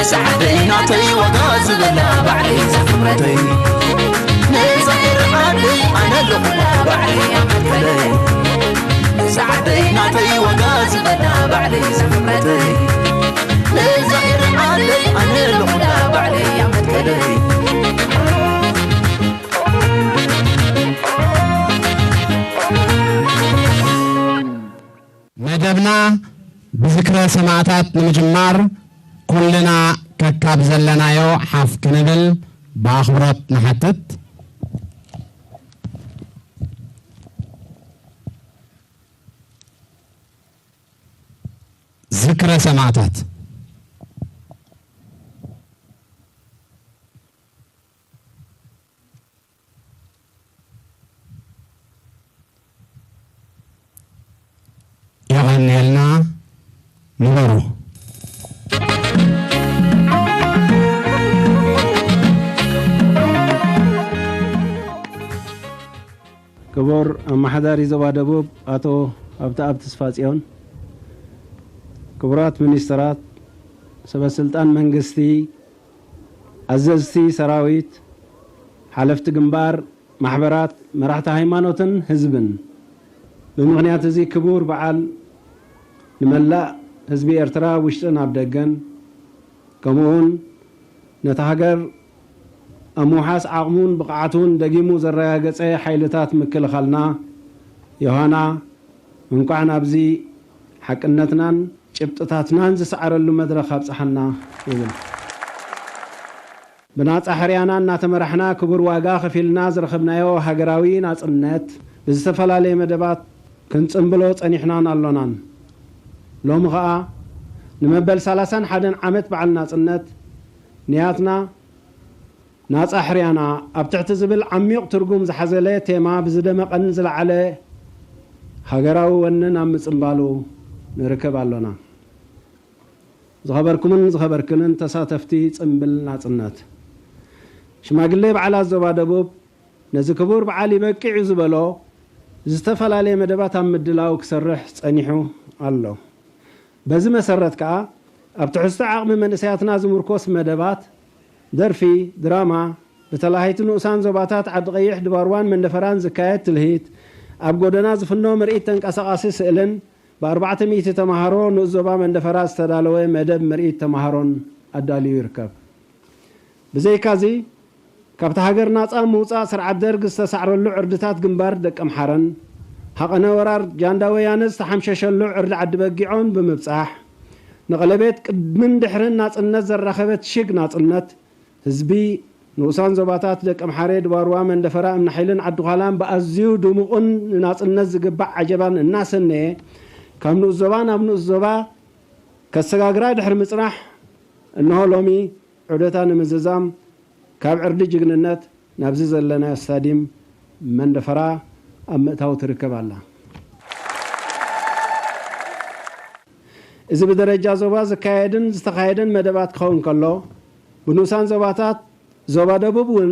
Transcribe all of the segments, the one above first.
ጻዕደይ ናተይ ዋጋ ዝበላ ባዕለይ ዘኽብረተይ፣ ነዛ ኤረ ዓደይ ኣነ ኣለኹላ ባዕለይ ኣብ መትከለይ። ነዛ ዓደይ ናተይ ዋጋ ዝበላ ባዕለይ ዘኽብረተይ፣ ነዛ ኤረ ዓደይ ኣነ ኣለኹላ ባዕለይ ኣብ መትከለይ። መደብና ብዝክረ ሰማእታት ንምጅማር ኩልና ከካብ ዘለናዮ ሓፍ ክንብል ብኣኽብሮት ንሓትት። ዝክረ ሰማእታት። የቐንየልና። ንበሩ። ክቡር ኣመሓዳሪ ዞባ ደቡብ ኣቶ ሃብተኣብ ተስፋጽዮን፣ ክቡራት ሚኒስትራት፣ ሰበ ስልጣን መንግስቲ፣ ኣዘዝቲ ሰራዊት፣ ሓለፍቲ ግንባር፣ ማሕበራት፣ መራሕቲ ሃይማኖትን ህዝብን፣ ብምኽንያት እዚ ክቡር በዓል ንመላእ ህዝቢ ኤርትራ ውሽጥን ኣብ ደገን፣ ከምኡውን ነታ ሃገር ኣብ ምውሓስ ዓቕሙን ብቕዓቱን ደጊሙ ዘረጋገጸ ሓይልታት ምክልኻልና ዮሃና እንኳዕ ናብዚ ሓቅነትናን ጭብጥታትናን ዝሰዓረሉ መድረኽ ኣብጽሓና ይብል። ብናጻ ሕርያና እናተመራሕና ክቡር ዋጋ ከፊልና ዝረኸብናዮ ሃገራዊ ናጽነት ብዝተፈላለየ መደባት ክንጽንብሎ ጸኒሕናን ኣሎናን። ሎሚ ኸኣ ንመበል ሰላሳን ሓደን ዓመት በዓል ናጽነት ንያትና ናጻ ሕርያና ኣብ ትሕቲ ዝብል ዓሚቕ ትርጉም ዝሓዘለ ቴማ ብዝደመቐን ዝለዓለ ሃገራዊ ወንን ኣብ ምጽንባሉ ንርከብ ኣሎና። ዝኸበርኩምን ዝኸበርክንን ተሳተፍቲ ጽንብል ናጽነት፣ ሽማግሌ በዓላት ዞባ ደቡብ ነዚ ክቡር በዓል ይበቅዕ እዩ ዝበሎ ዝተፈላለየ መደባት ኣብ ምድላው ክሰርሕ ጸኒሑ ኣሎ። በዚ መሰረት ከኣ ኣብ ትሕዝቶ ዓቕሚ መንእሰያትና ዝምርኮስ መደባት፣ ደርፊ፣ ድራማ፣ ብተላሃይቲ ንኡሳን ዞባታት ዓዲ ቀይሕ፣ ድባርዋን መንደፈራን ዝካየድ ትልሂት፣ ኣብ ጎደና ዝፍኖ ምርኢት ተንቀሳቓሲ ስእልን ብኣርባዕተ ሚእቲ ተማሃሮ ንኡስ ዞባ መንደፈራ ዝተዳለወ መደብ ምርኢት ተማሃሮን ኣዳልዩ ይርከብ። ብዘይካዚ፣ ካብታ ሃገር ናጻ ምውጻእ ስርዓት ደርግ ዝተሳዕረሉ ዕርድታት ግንባር ደቀምሓረን፣ ሃቐነ ወራር ጃንዳ ወያነ ዝተሓምሸሸሉ ዕርዲ ዓዲ በጊዖን ብምብጻሕ፣ ንቐለቤት ቅድምን ድሕርን ናጽነት ዘራኸበት ሽግ ናጽነት፣ ህዝቢ ንኡሳን ዞባታት ደቀምሓረ፣ ድባርዋ፣ መንደፈራ፣ እምናሒልን ዓዲ ዃላን ብኣዝዩ ድሙቕን ንናጽነት ዝግባእ ዓጀባን እናሰነየ፣ ካብ ንኡስ ዞባ ናብ ንኡስ ዞባ ከሰጋግራ ድሕሪ ምጽናሕ፣ እንሆ ሎሚ ዑደታ ንምዝዛም ካብ ዕርዲ ጅግንነት ናብዚ ዘለናዮ ስታድዩም መንደፈራ ኣብ ምእታው ትርከብ ኣላ። እዚ ብደረጃ ዞባ ዝካየድን ዝተኻየደን መደባት ክኸውን ከሎ፣ ብንኡሳን ዞባታት ዞባ ደቡብ እውን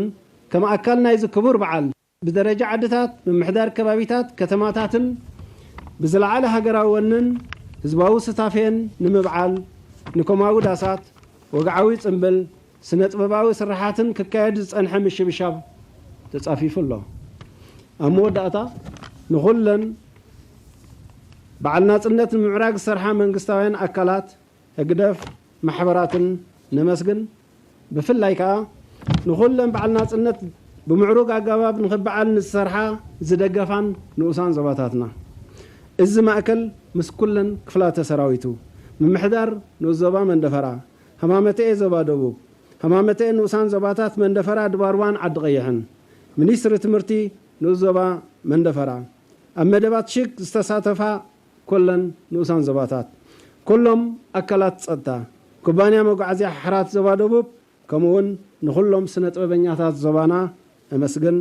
ከም ኣካል ናይዚ ክቡር በዓል፣ ብደረጃ ዓድታት፣ ምምሕዳር ከባቢታት፣ ከተማታትን ብዝለዓለ ሃገራዊ ወንን ህዝባዊ ስታፌን ንምብዓል ንኮማዊ ዳሳት፣ ወግዓዊ ጽምብል፣ ስነ ጥበባዊ ስርሓትን ክካየድ ዝጸንሐ ምሽብሻብ ተጻፊፉ ኣሎ። ኣብ መወዳእታ ንኹለን በዓል ናጽነት ንምምዕራግ ዝሰርሓ መንግስታውያን ኣካላት፣ ህግደፍ፣ ማሕበራትን ነመስግን። ብፍላይ ከኣ ንኹለን በዓል ናጽነት ብምዕሩግ ኣገባብ ንኽበዓል ንዝሰርሓ ዝደገፋን ንኡሳን ዞባታትና። እዚ ማእከል ምስ ኩለን ክፍላተ ሰራዊቱ፣ ምምሕዳር ንኡስ ዞባ መንደፈራ፣ ሃማመተኤ ዞባ ደቡብ፣ ሃማመተኤ ንኡሳን ዞባታት መንደፈራ ድባርዋን ዓዲ ቀይሕን፣ ሚኒስትሪ ትምህርቲ ንኡስ ዞባ መንደፈራ፣ ኣብ መደባት ሽግ ዝተሳተፋ ኩለን ንኡሳን ዞባታት፣ ኩሎም ኣካላት ጸጥታ፣ ኩባንያ መጓዓዝያ ሓራት ዞባ ደቡብ፣ ከምኡውን ንኹሎም ስነ ጥበበኛታት ዞባና እመስግን።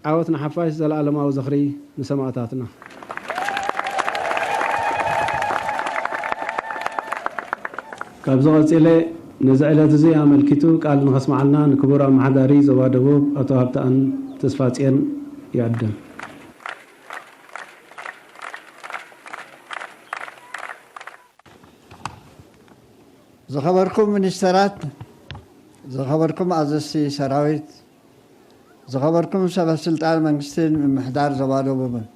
ዓወት ንሓፋሽ፣ ዘለኣለማዊ ዝኽሪ ንሰማእታትና። ካብዚ ቀጺለ ነዚ ዕለት እዚ ኣመልኪቱ ቃል ንኸስምዓልና ንክቡር ኣመሓዳሪ ዞባ ደቡብ ኣቶ ሃብተኣን ተስፋጽዮን ይዕድም። ዝኸበርኩም ሚኒስተራት፣ ዝኸበርኩም ኣዘዝቲ ሰራዊት፣ ዝኸበርኩም ሰበ ስልጣን መንግስትን ምምሕዳር ዞባ ደቡብን፣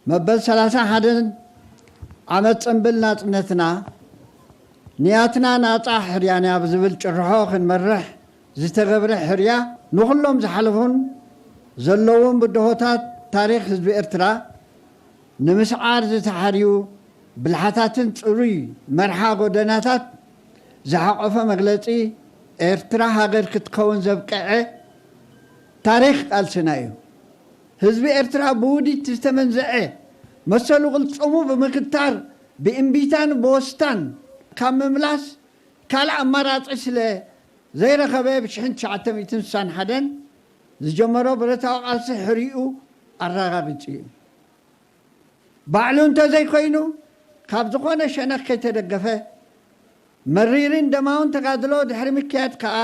መበል ሰላሳ ሓደን ዓመት ጽንብል ናጽነትና፣ ንያትና ናጻ ሕርያና ብዝብል ጭርሖ ክንመርሕ ዝተገብረ ሕርያ፣ ንኹሎም ዝሓለፉን ዘለውን ብድሆታት ታሪኽ ህዝቢ ኤርትራ ንምስዓር ዝተሓርዩ ብልሓታትን ጽሩይ መርሓ ጎደናታት ዝሓቖፈ መግለጺ፣ ኤርትራ ሃገር ክትከውን ዘብቅዐ ታሪኽ ቃልስና እዩ። ህዝቢ ኤርትራ ብውዲት ዝተመንዘዐ መሰሉ ቅልጽሙ ብምግታር፣ ብእምቢታን ብወስታን ካብ ምምላስ ካልእ ኣማራጺ ስለ ዘይረኸበ፣ ብ ሽሕን ትሽዓተ ሚእትን ስሳን ሓደን ዝጀመሮ ብረታዊ ቃልሲ ሕሪኡ ኣረጋጊጹ እዩ። ባዕሉ እንተዘይኮይኑ፣ ካብ ዝኾነ ሸነኽ ከይተደገፈ፣ መሪርን ደማውን ተጋድሎ ድሕሪ ምክያድ ከኣ፣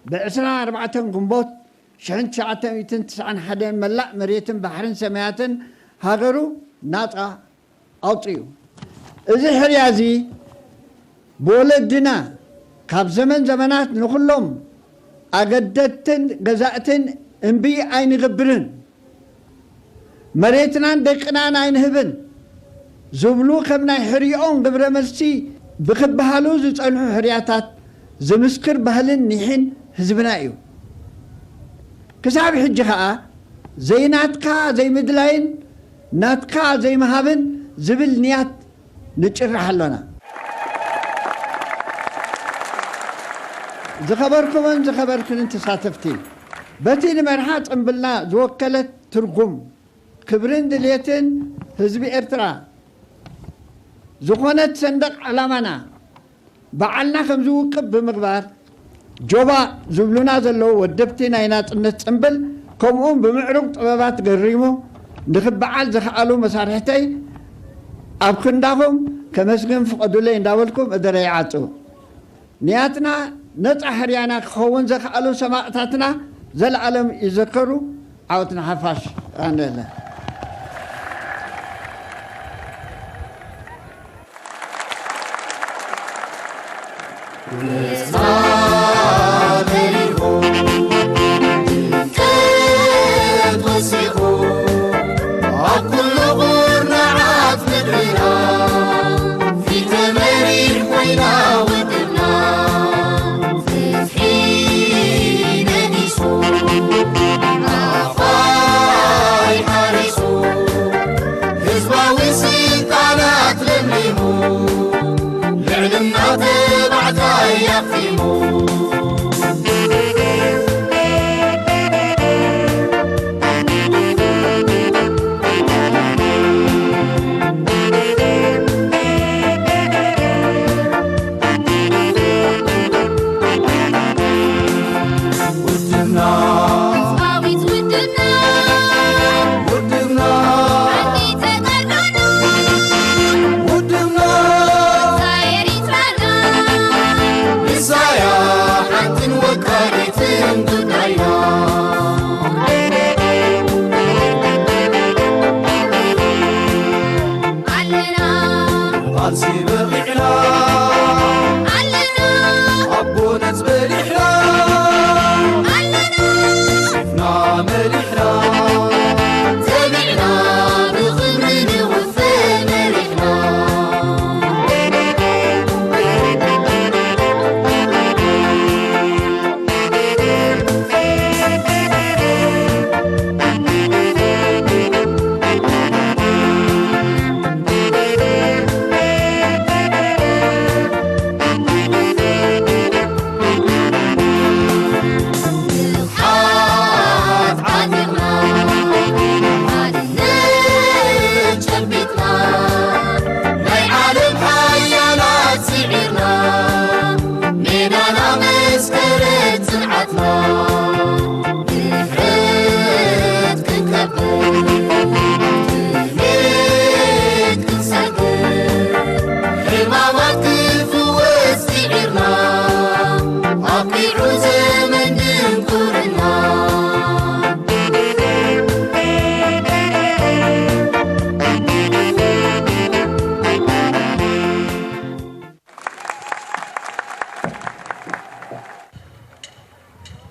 ብ ዕስራን ኣርባዕተን ግንቦት ሽሕን ትሽዓተ ሚእትን ትስዓን ሓደን መላእ መሬትን ባሕርን ሰማያትን ሃገሩ ናጻ ኣውጺኡ። እዚ ሕርያ እዚ ብወለድና ካብ ዘመን ዘመናት ንኹሎም ኣገደድትን ገዛእትን እምቢ ኣይንገብርን፣ መሬትናን ደቅናን ኣይንህብን ዝብሉ ከም ናይ ሕርዮኦም ግብረ መልሲ ብክበሃሉ ዝጸንሑ ሕርያታት ዝምስክር ባህልን ኒሕን ህዝብና እዩ። ክሳብ ሕጂ ኸኣ ዘይናትካ ዘይምድላይን ናትካ ዘይምሃብን ዝብል ንያት ንጭርሕ ኣሎና። ዝኸበርኩምን ዝኸበርክንን ተሳተፍቲ፣ በቲ ንመርሓ ጽምብልና ዝወከለት ትርጉም፣ ክብርን ድልየትን ህዝቢ ኤርትራ ዝኾነት ሰንደቕ ዕላማና ባዕልና ከም ዝውቅብ ብምግባር፣ ጆባ ዝብሉና ዘለዉ ወደብቲ ናይ ናጽነት ጽምብል፣ ከምኡውን ብምዕሩግ ጥበባት ገሪሙ ንኽበዓል ዝኸኣሉ መሳርሕተይ፣ ኣብ ክንዳኹም ከመስግን ፍቐዱለይ እንዳበልኩ መደረይ ይዓጹ። ንያትና ነጻ ሕርያና ክኸውን ዘኽኣሉ ሰማእታትና ዘለኣለም ይዘከሩ። ዓወት ንሓፋሽ። ኣነለ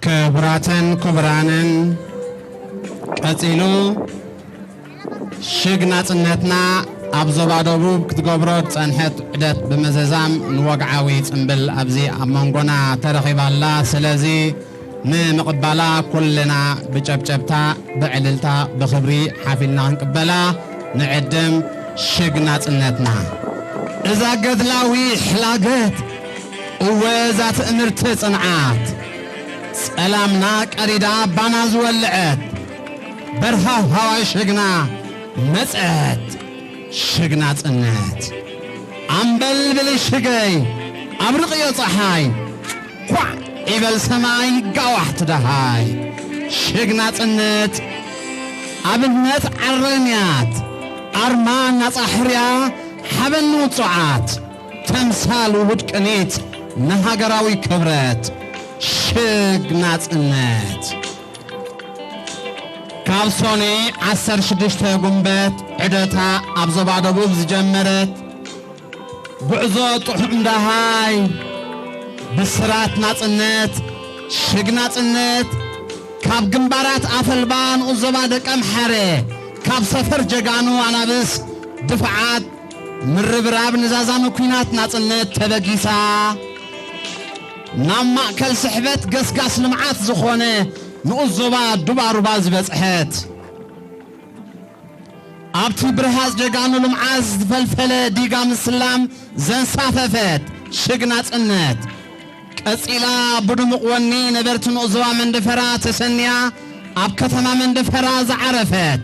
ክቡራትን ክቡራንን፣ ቀጺሉ ሽግ ናጽነትና ኣብ ዞባ ደቡብ ክትገብሮ ዝጸንሐት ዑደት ብምዝዛም ንወግዓዊ ጽምብል ኣብዚ ኣብ መንጎና ተረኺባ ኣላ። ስለዚ ንምቕባላ ኩልና ብጨብጨብታ፣ ብዕልልታ፣ ብኽብሪ ሓፊልና ክንቅበላ ንዕድም። ሽግ ናጽነትና። እዛ ገድላዊ ሕላገት፣ እወ እዛ ትእምርቲ ጽንዓት፣ ጸላምና ቀዲዳ ባና ዝወልዐት፣ በርሃ ሃዋይ ሽግና መጸት። ሽግ ናጽነት። ኣምበልብሊ ሽገይ ኣብርቕዮ ጸሓይ፣ ኳዕ ይበል ሰማይ ጋዋሕቲ ደሃይ። ሽግ ናጽነት ኣብነት ዓረንያት፣ ኣርማ ናጻ ሕርያ ሓበን ንውጹዓት፣ ተምሳል ውሁድ ቅኒት ንሃገራዊ ክብረት። ሽግ ናጽነት። ካብ ሶኒ ዓሰርተ ሽዱሽተ ጉንበት ዑደታ ኣብ ዞባ ደቡብ ዝጀመረት ጉዕዞ ጥዑም ደሃይ፣ ብስራት ናጽነት፣ ሽግ ናጽነት፣ ካብ ግንባራት ኣፈልባ ንኡስ ዞባ ደቀምሓረ፣ ካብ ሰፈር ጀጋኑ ኣናብስ ድፍዓት ምርብራብ ንዛዛሚ ኲናት ናጽነት ተበጊሳ፣ ናብ ማእከል ስሕበት ገስጋስ ልምዓት ዝኾነ ንኡስ ዞባ ዱባሩባ ዝበጽሐት፣ ኣብቲ ብርሃጽ ጀጋኑ ልምዓት ዝተፈልፈለ ዲጋ ምስላም ዘንሳፈፈት ሽግ ናጽነት፣ ቀጺላ ብድሙቕ ወኒ ነበርቲ ንኡስ ዞባ መንደፈራ ተሰንያ ኣብ ከተማ መንደፈራ ዝዓረፈት፣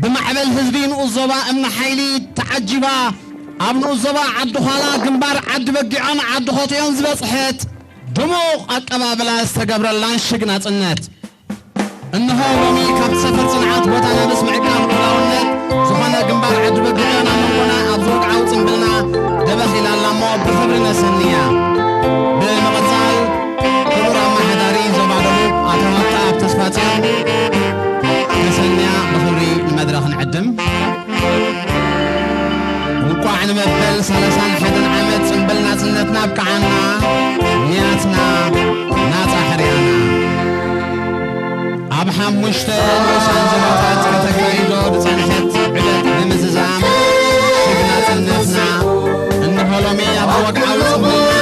ብማዕበል ህዝቢ ንኡስ ዞባ እምኒ ሓይሊ ተዓጂባ ኣብ ንኡስ ዞባ ዓዲ ዃላ ግንባር ዓዲ በጊዖን ዓዲ ኾተዮን ዝበጽሐት፣ ድሙቕ ኣቀባብላ ዝተገብረላን ሽግ ናጽነት። እንሆ ሎሚ ካብቲ ሰፈር ጽንዓት ቦታ ናብስ ምዕቃብ ልኡላውነት ዝኾነ ግንባር ዓዲ በጊዖ ናብ መንጎና ኣብዚ ወግዓዊ ጽምብልና ደበኽ ኢላ ኣላ እሞ ብኽብሪ ነሰንያ። ብምቕጻል ክቡር ኣመሓዳሪ ዞባ ደቡብ ኣቶ ሃብተኣብ ተስፋጽዮን ነሰንያ ብኽብሪ ንመድረኽ ንዕድም። እንቋዕ ንመበል ሰላሳን ሓደን ዓመት ጽምብል ናጽነትና ኣብቅዓና። ንያትና ናጻ ሕርያና። ኣብ ሓሙሽተ ንኡሳን ዞባታት ከተካይዶ ዝጸንሐት ዑደት ብምዝዛም ሽግ ናጽነትና፣ እንሆ ሎሚ ኣብ ወግዓዊ ጽምብልና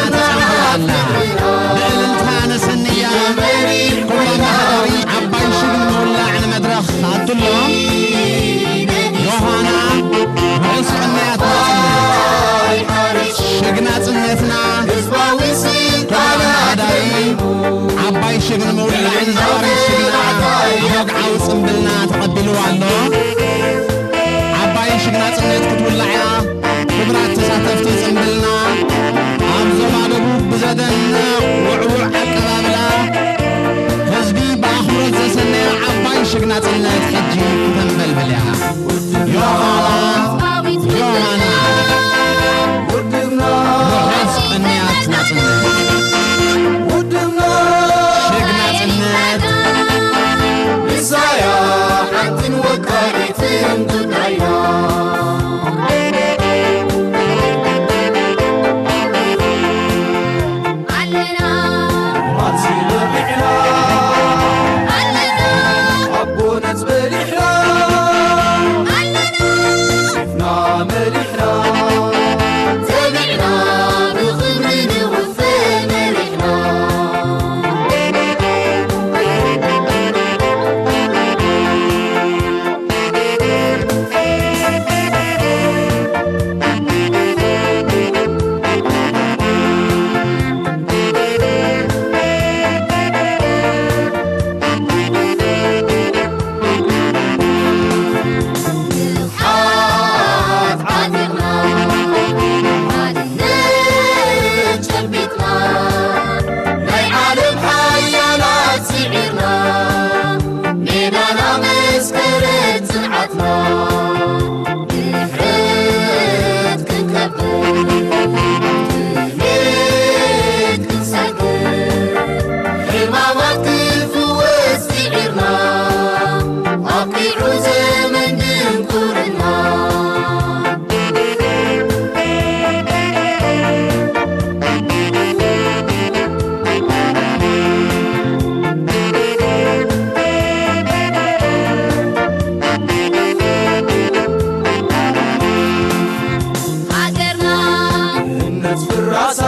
ፍራሳ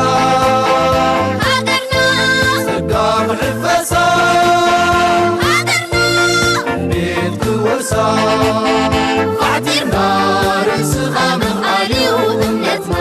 ሃገርና ጸጋ ክሕፈሳ ሃገርና ቤት ክወርሳ ፋዕቲርና ርእስኻ ምኽኣል እዩ እምነትና።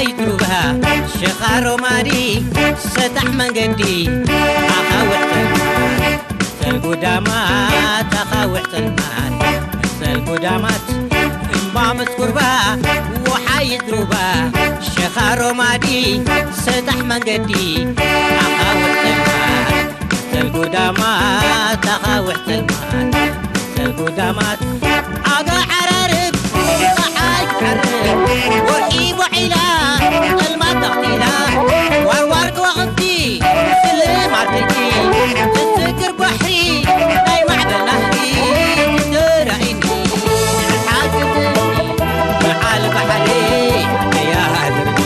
ይትሩባ ሸኻሮ ማዲ ሰታሕ መንገዲ ኣኻውሕ ጸልማት፣ መሰል ጉዳማት ኣኻውሕ ጸልማት፣ መሰል ጉዳማት እምባ ምስ ጉርባ ወሓይዝ ሩባ ሸኻሮ ማዲ ሰታሕ መንገዲ ኣኻውሕ ጸልማት፣ መሰል ጉዳማት ኣኻውሕ ጸልማት፣ መሰል ጉዳማት ኣጋ ዓራርብ ጸሓይ ትዓርብ ወርሒ ቦዒላ ጸልማት ተኽቲላ ዋርዋር ከዋኽብቲ ስልማት ምድሪ ትስክር ባሕሪ ናይ ማዕበል ናህሪ ትረኣይኒ ሓግዝኒ በዓል ባሕሪ ተያሃዝርኒ።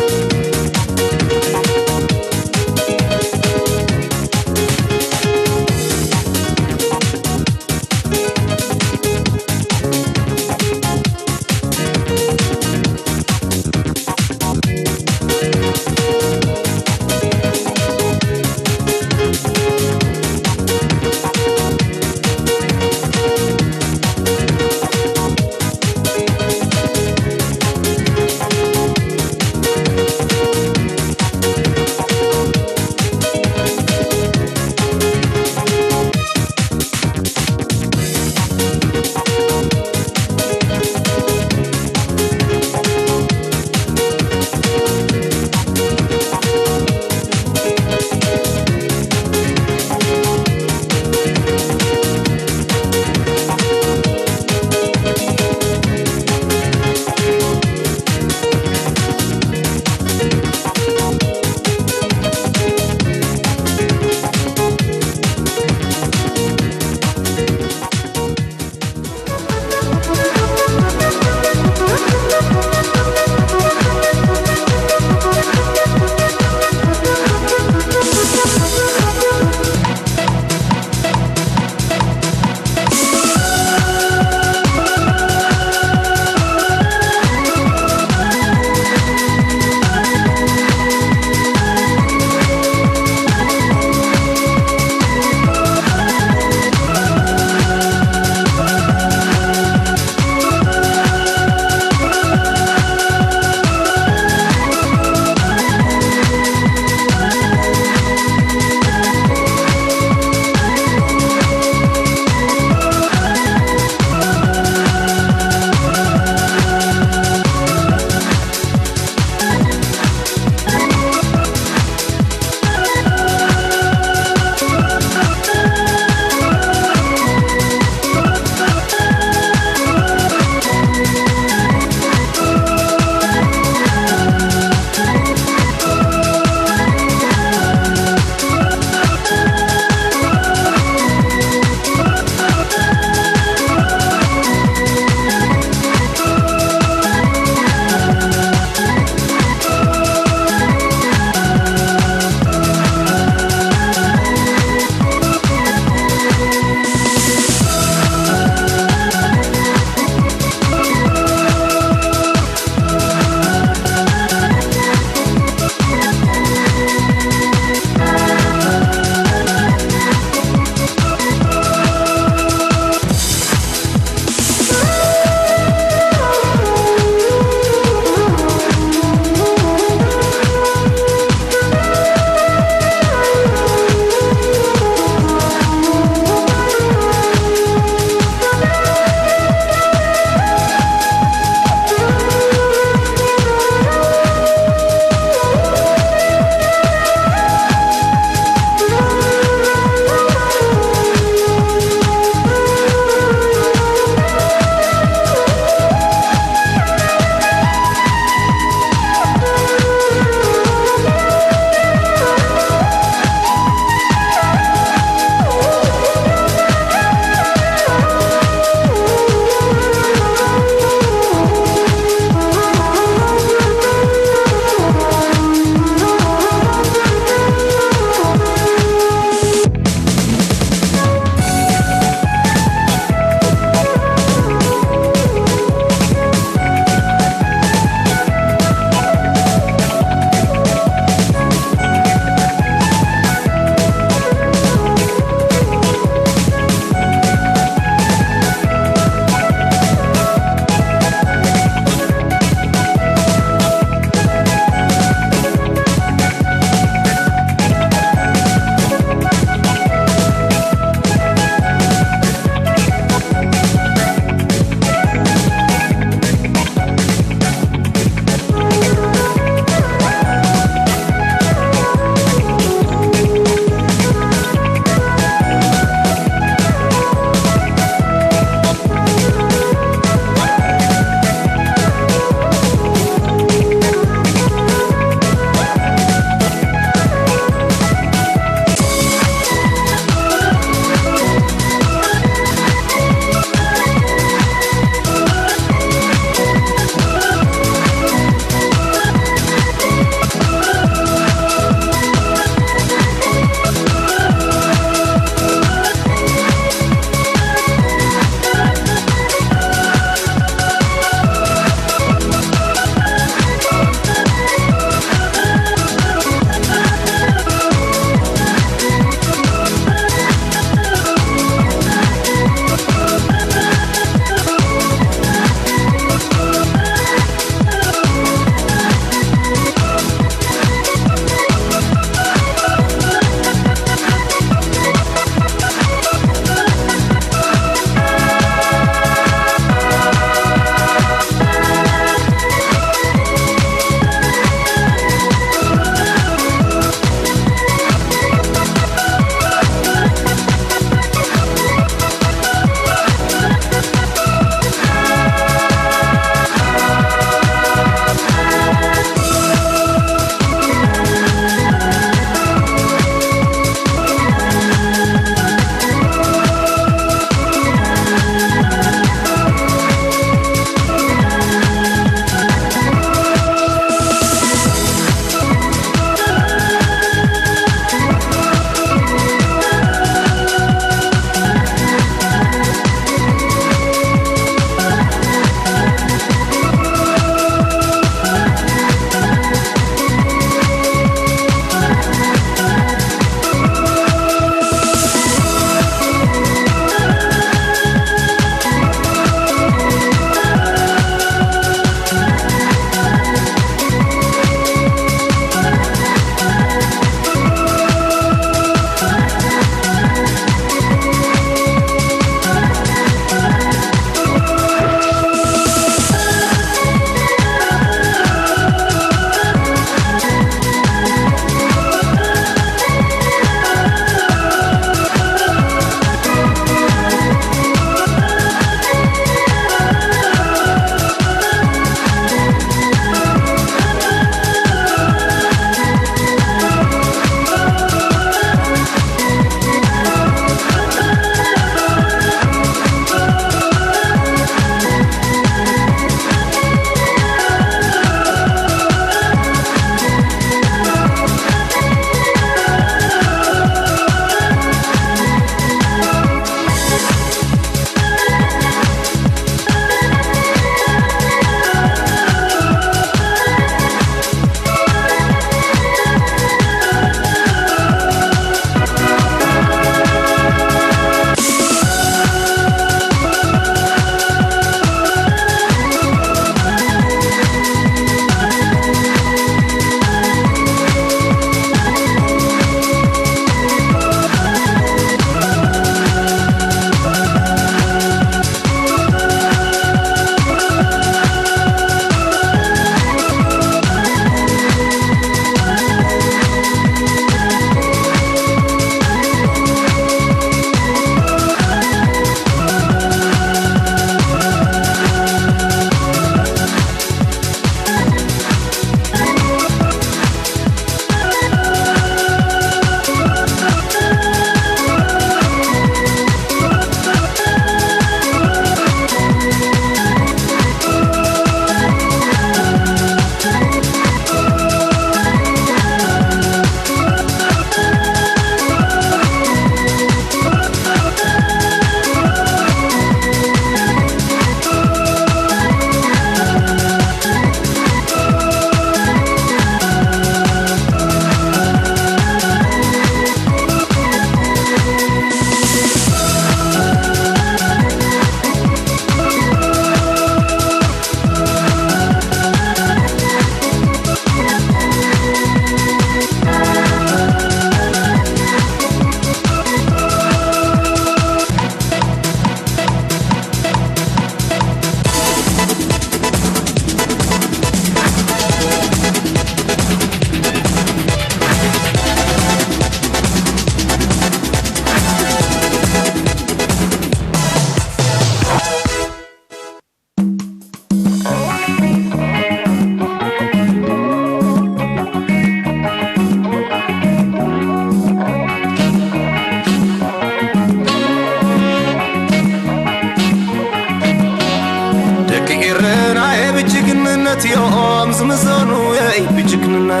ኤረናየ ብጅግንነት እዮም ዝምዘኑ፣ የይ ብጅግንነት።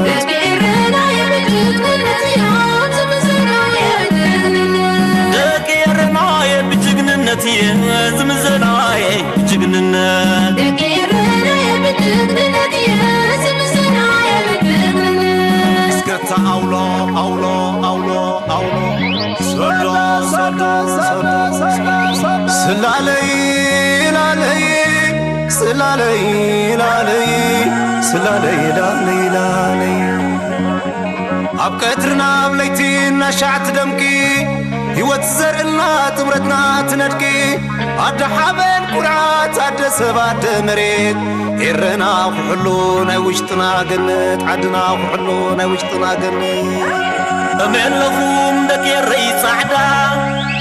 ደቂ ኤረናየ ብጅግንነት እዮም ዝምዘኑ፣ የይ ብጅግንነት። ደቂ ኤረናየ ብጅግንነት እዮም ዝምዘኑ፣ የይ ብጅግንነት። ደቂ ኤረናየ ብጅግንነት እዮም ዝምዘኑ፣ የይ ብጅግንነት። እስከ ኣውሎ ኣውሎ ኣውሎ ኣውሎ ሰዶ ሰዶ ሰዶ ሰላለይ ላለይ ስላለይ ላለይ ስላለይ ላለይ ላለይ ኣብ ቀትርና ኣብ ለይቲ እናሻዕ ትደምቂ ህይወት ዘርእና ጥምረትና ትነድቂ ኣደ ሓበን ኩርዓት ኣደ ሰብ ኣደ መሬት ኤረና ኩሕሉ ናይ ውሽጥና ገነት ዓድና ኩሕሉ ናይ ውሽጥና ገነት። ከመይ ኣለኹም ደቂ ኤረይ ጻዕዳ፣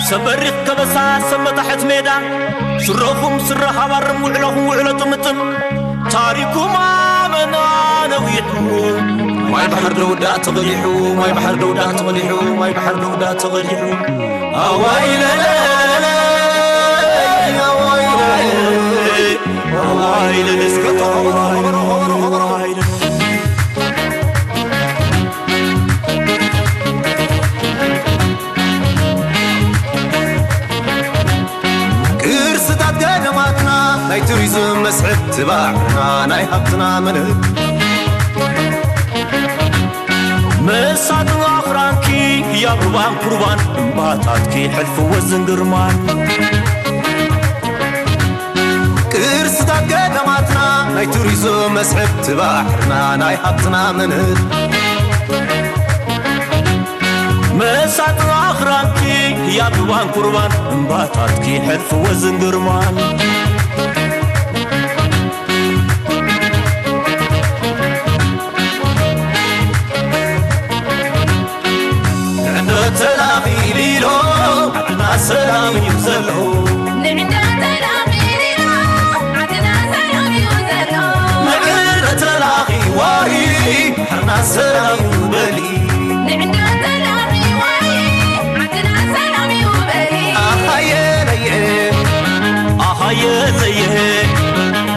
ሰብ በሪኽ ከበሳ፣ ሰብ መታሕት ሜዳ፣ ስረኹም ስረ ሃባርም ውዕለኹም ውዕሎ ጥምጥም፣ ታሪኩም ኣበና ነዊሑ፣ ማይ ባሕር ደውዳ ተቐዲሑ፣ ማይ ባሕር ደውዳ ተቐዲሑ፣ ማይ ባሕር ደውዳ ተቐዲሑ። ኣዋይ ለለለለ፣ ኣዋይ ለለለ፣ ኣዋይ ለለለ፣ እስከ ተኸብሮ፣ ኸብሮ፣ ኸብሮ፣ ኸብሮ፣ ኣዋይ ለለለ። ቅርስታት ገዳማትና ናይ ቱሪዝም መስሕብ ትባዕና ናይ ሃብትና መለብ መሳጥን ኣኽራንኪ ህያብ ሩባን ኩርባን እምባታትኪ ሕልፊ ወዝን ግርማን ቅርስታት ገዳማትና ናይ ቱሪዝም መስሕብ ትባሕርና ናይ ሃብትና መንህብ መሳጥን ኣኽራንኪ ህያብ ሩባን ኩርባን እምባታትኪ ሕልፊ ወዝን ግርማን ንዕንዶ ተላኺ ሊሎ ዓድና ሰላም እዩ ዘሎ። ንዕንዶ ተላኺ ሊሎ ዓድና ሰላም እዩ ዘሎ። ንዕንዶ ተላኺ ዋሪ ዓድና ሰላም እዩ በሊ። ንዕንዶ ተላኺ ዋሪ ዓድና ሰላም እዩ በሊ። ኣኻየ ለየ ኣኻየ ለየ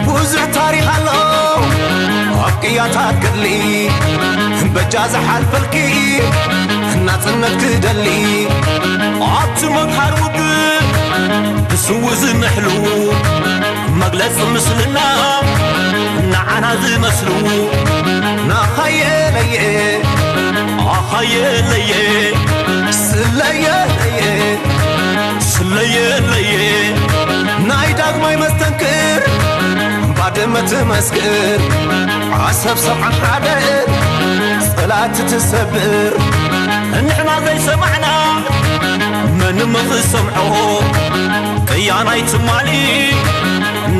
ብዙሕ ታሪኽ ኣሎ ኣብ ቅያታት ገድሊ በጃ ዝሓልፈልኪ ናጽነት ክደሊ ኣብቲ መግሃር ውግእ ብስዉ ዝምሕሉ መግለጺ ምስልና ንዓና ዝመስሉ ናኻየ ለየ ኣኻየ ለየ ስለየ ለየ ስለየ ለየ ናይ ዳግማይ መስተንክር ባድመ ትመስክር ዓሰብ ሰብዓን ሓደ ጸላእቲ ትሰብር ንሕና ዘይሰማዕና መን እሞ ክሰምዖ ቅያናይ ትማሊ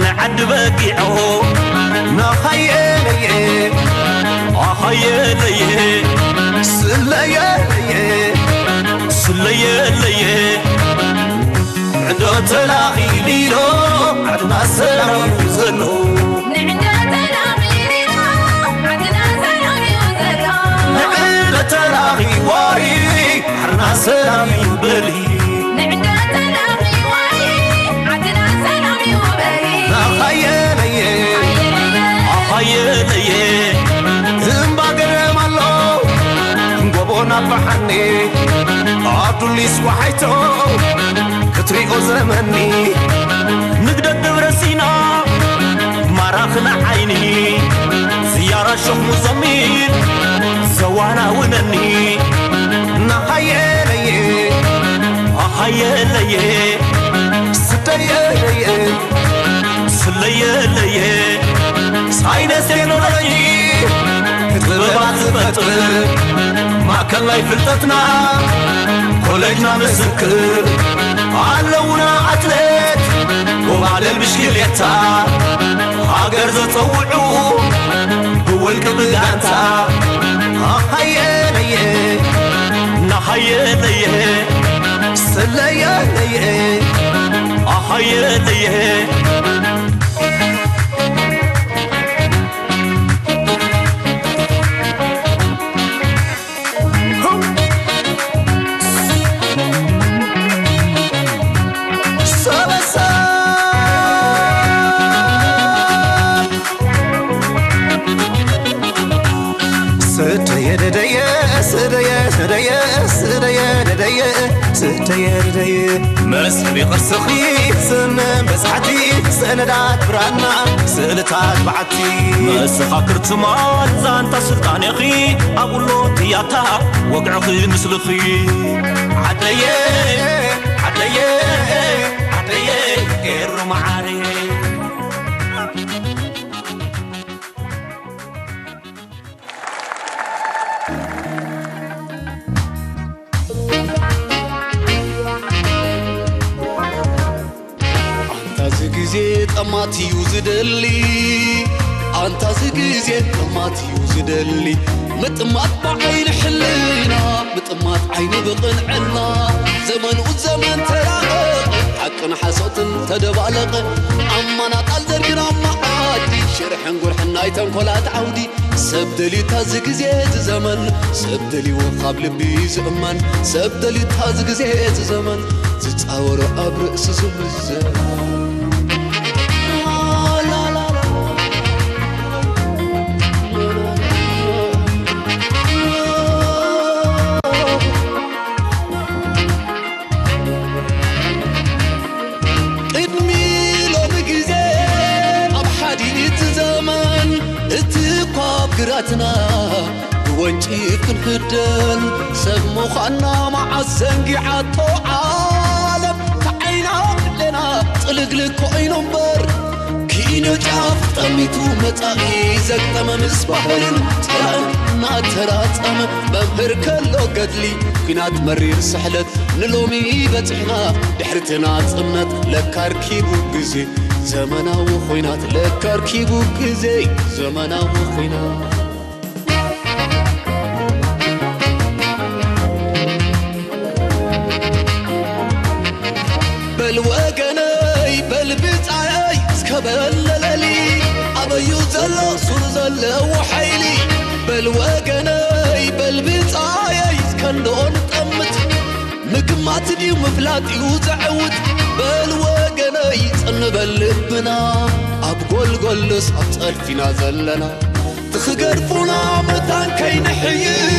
ንዓዲ በጊዖ ናኻየ ለየ ኣኻየ ለየ ስለየ ለየ ስለየ ለየ ዕዶ ተላኺ ሊሎ ዓድና ሰላም እዩ ዘሎ። ንዕዶ ተላኺ ሊሎ ዓድና ሰላም እዩ ዘሎ። ንዕዶ ተላኺ ዋሪ ዓድና ሰላም እዩ በሊ። ንዕዶ ተላኺ ዋሪ ዓድና ሰላም እዩ በሊ። ኣኻየለየ ኣኻየለየ እምባ ገረም ኣሎ ጎቦ ናፋሓኒ ኣዱሊስ ወሓይቶ ክትሪኦ ዝረመኒ ንግደት ደብረ ሲና ማራኺ ንዓይኒ ዝያራ ሸኹ ዘሚር ዘዋናውነኒ ናኻየለየ ኣኻየለየ ስደየለየ ስለየለየ ሳይንስ ቴክኖሎጂ ጥበባት ዝፈጥር ማእከል ናይ ፍልጠትና ኮሌጅና ምስክር ኣለውና ኣትሌት ጎባልል ብሽክሌታ ሃገር ዘጸውዑ ብውልቂ ብጋንታ ኣኻየለየ ናኻየለየ ስለየለየ ኣኻየለየ ደየደየ መስሕቢ ቅርስኺ ስም በጻሕቲ ሰነዳት ብራና ስእልታት በዓቲ መሰኻክር ትማል ዛንታ ስልጣኔኺ ኣብ ወሎ ትያታ ወግዕኺ ምስልኺ ዓደየ ዓደየ ዓደየ ኤሩ መዓረየ ኣንታ እዚ ግዜ ጠማት እዩ ዝደሊ ኣንታ እዚ ግዜ ጠማት እዩ ዝደሊ ምጥማት ብዓይኒ ሕልና ምጥማት ዓይኒ ብቕንዕና ዘመኑ ዘመን ተራቐ ሓቅን ሓሶትን ተደባለቐ ኣማና ቃል ዘርግና መዓዲ ሽርሕን ጉርሕን ናይ ተንኮላት ዓውዲ ሰብ ደልዩ ታዚ ግዜ እዚ ዘመን ሰብ ደልዩ ካብ ልቢ ዝእመን ሰብ ደልዩ ታዚ ግዜ እዚ ዘመን ዝጻወሮ ኣብ ርእሲ ዝምዘን ቅድሚ ሎሚ ግዜ ኣብ ሓዲት ዘመን እቲ ኳብ ግራትና ብወንጪፍ ክንህደን ሰብ ምዃንና መዓስ ዘንጊዓቶ ዓለም ተዓይና ክለና ጥልግልግ ኮይኑ እምበር ኪኢኖ ጫፍ ጠሚቱ መጻኢ ዘግጠመ ምስ ባህልን ጥራን እናተራጸመ መምህር ከሎ ገድሊ ኲናት መሪር ስሕለት ንሎሚ በጺሕና ድሕሪ እቲ ናጽነት ለካ ኣርኪቡ ግዜ ዘመናዊ ኹናት ለካ ኣርኪቡ ግዜ ዘመናዊ ኹናት በል ወገነይ በል ብጻየይ እስከ በል ለለሊ ኣበዩ ዘሎ ሱር ዘለዎ ሓይሊ በል ወገነይ በል ብጻየይ እስከ እንዶ ንጠምት ምግማት ድዩ ምፍላጥ እዩ ዘዐውት በል ወገነይ ጽን በል ልብና ኣብ ጎልጎልስ ኣብ ጸድፊና ዘለና ትኽገድፉና መታን ከይንሕይዝ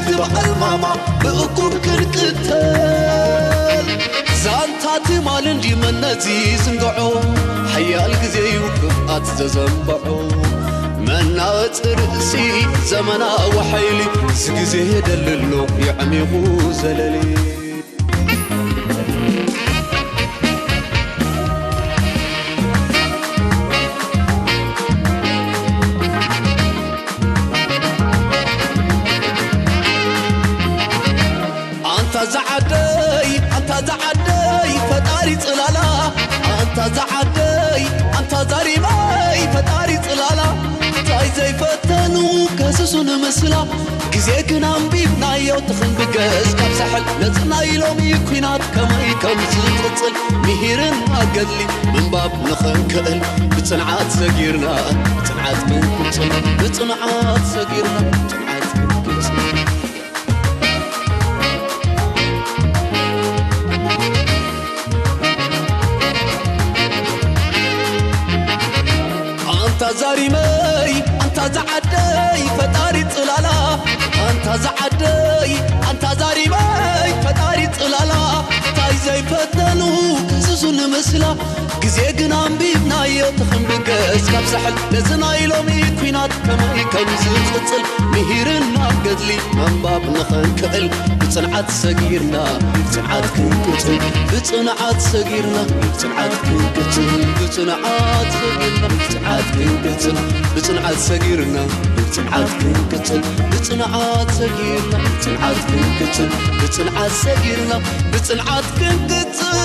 ዝበሃል ማማ ብእኩብ ክንቅተል ዛንታ ትማል እንዲ መነዚ ዝንግዖ ሓያል ግዜ እዩ ክፍኣት ዘዘንብዖ መናወፂ ርእሲ ዘመናዊ ሓይሊ ዝግዜ ደልሎ የዕሚቑ ዘለሊ ኣንታ ዝዓደይ ኣንታ ዝዓደይ ፈጣሪ ጽላላ ኣንታ ዝዓደይ ኣንታ ዛሪመይ ፈጣሪ ጽላላ እንታይ ዘይፈተኑ ከስሱ ንምስላ ግዜ ግን ኣንቢብናዮ ትኽንብገስ ካብ ሳሕል ነጽና ኢሎም ኲናት ከመይ ከም ዝቕጽል ምሂርና ገድሊ ምንባብ ንኽንክእል ብጽንዓት ሰጊርና ብጽንዓት ክንቅጽል ብጽንዓት ሰጊርና ብጽንዓት ክንቅጽል ኣንታ ዛሪመይ ኣንታ ዝዓደይ ፈጣሪ ጽላላ ኣንታ ዝዓደይ ኣንታ ዛሪመይ ፈጣሪ ጽላላ እንታይ ዘይፈተኑ ክስሱ ንምስላ ግዜ ግን ኣንቢብናዮ ትኽንብገስ ካብ ሳሕል ነዚ ናይ ሎሚ ኲናት ከመይ ከም ዝቕጽል ምሂርና ገድሊ ምንባብ ንኽንክእል ብጽንዓት ሰጊርና ብጽንዓት ክንቅጽል ብጽንዓት ሰጊርና ብጽንዓት ክንቅጽል ብጽንዓት ሰጊርና ብጽንዓት ክንቅጽል ብጽንዓት ሰጊርና ብጽንዓት ክንቅጽል ብጽንዓት ሰጊርና ብጽንዓት ክንቅጽል ብጽንዓት ሰጊርና ብጽንዓት ክንቅጽል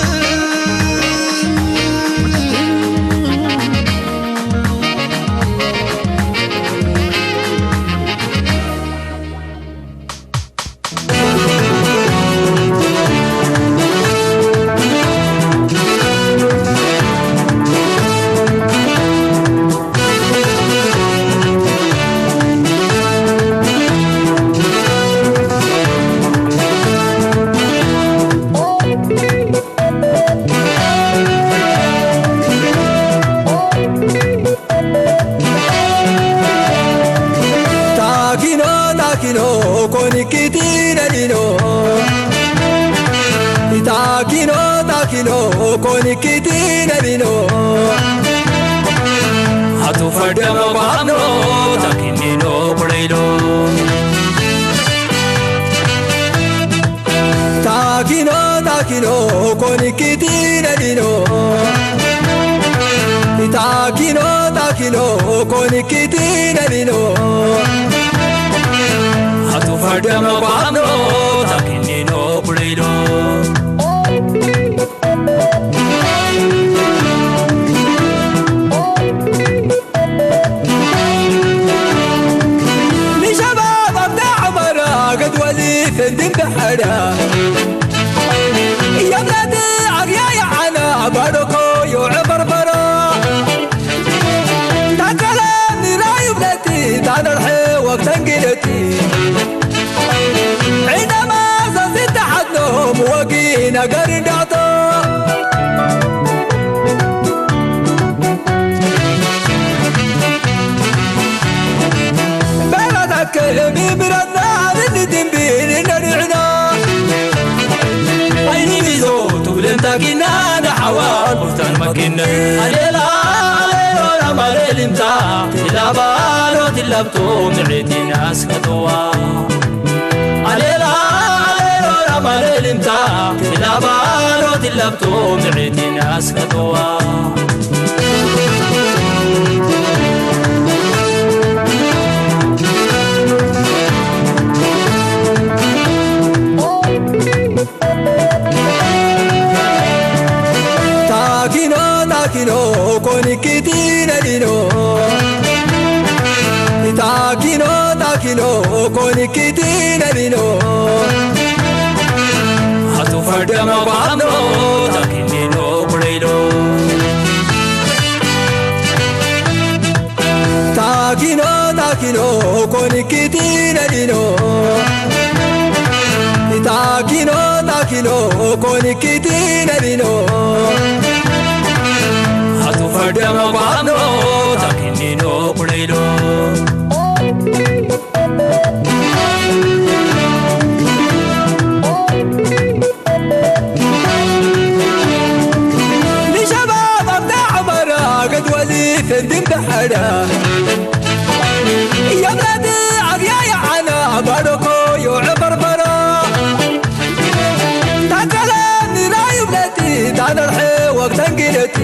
ታኪኖ ታኪኖ ኮኒኪቲ ነዲኖ ኮኒኪቲ ነሊኖ ኣቱ ፈርደሞ ባሃምኖ ታኪኒኖ ቁለይሎ ታኪኖ ታኪኖ ኮኒኪቲ ነሊኖ ታኪኖ ታኪኖ ኮኒኪቲ ነሊኖ ኣቱ ፈርደሞ ባሃምኖ ታኪኒኖ ቁለይሎ ንሸባብ ኣብታ ዓመራ ገድወሊ ፍንድን ብሐራ እያብላቲ ኣግያያ ዓና ባዶኮ ዮዐ በርበራ ታከለ ንራዩ ብለቲ ታነርሐ ወቅተን ጊለቲ ዒዳማ ዛዚት ተሓትኖም ወጊ ነገር እንዳዕቶ በራታት ከህሚ ብረትና ንድንቢል ነሪዕና ኣይኒ ሚዞ ትብልን ታኪና ንሓዋር ቁፍታን መኪነ ኣሌላ ኣሌሎ ናማሌ ሊምታ ኢላባሎ ትላብቶ ምዒቲና ኣስከተዋ ኣሌላ ኣሌሎ ናማሌ ሊምታ ኢላባሎ ትላብቶ ምዒቲና ኣስከተዋ ታኪኖ ታኪኖ ኮኒኪቲ ነሊኖ ታኪኖ ታኪኖ ኮኒኪቲ ነሊኖ ኣቱ ፈርደሞ ባሃምኖ ታኪኒኖ ቁለይሎ ታኪኖ ታኪኖ ኮኒኪቲ ነሊኖ ታኪኖ ታኪኖ ኮኒኪቲ ነሊኖ ኣቱ ፈርደሞ ባሃምኖ ታኪኒኖ ቁለይሎ ንሸባብ ኣብታ ዓመራ ገድወሊ ፍንድን ብሐራ እያብላቲ ኣግያያ ዓና ባዶኮ ዮዐ በርበራ ታከለ ንራዩ ብለቲ ታነርሐ ወቅተን ጊለቲ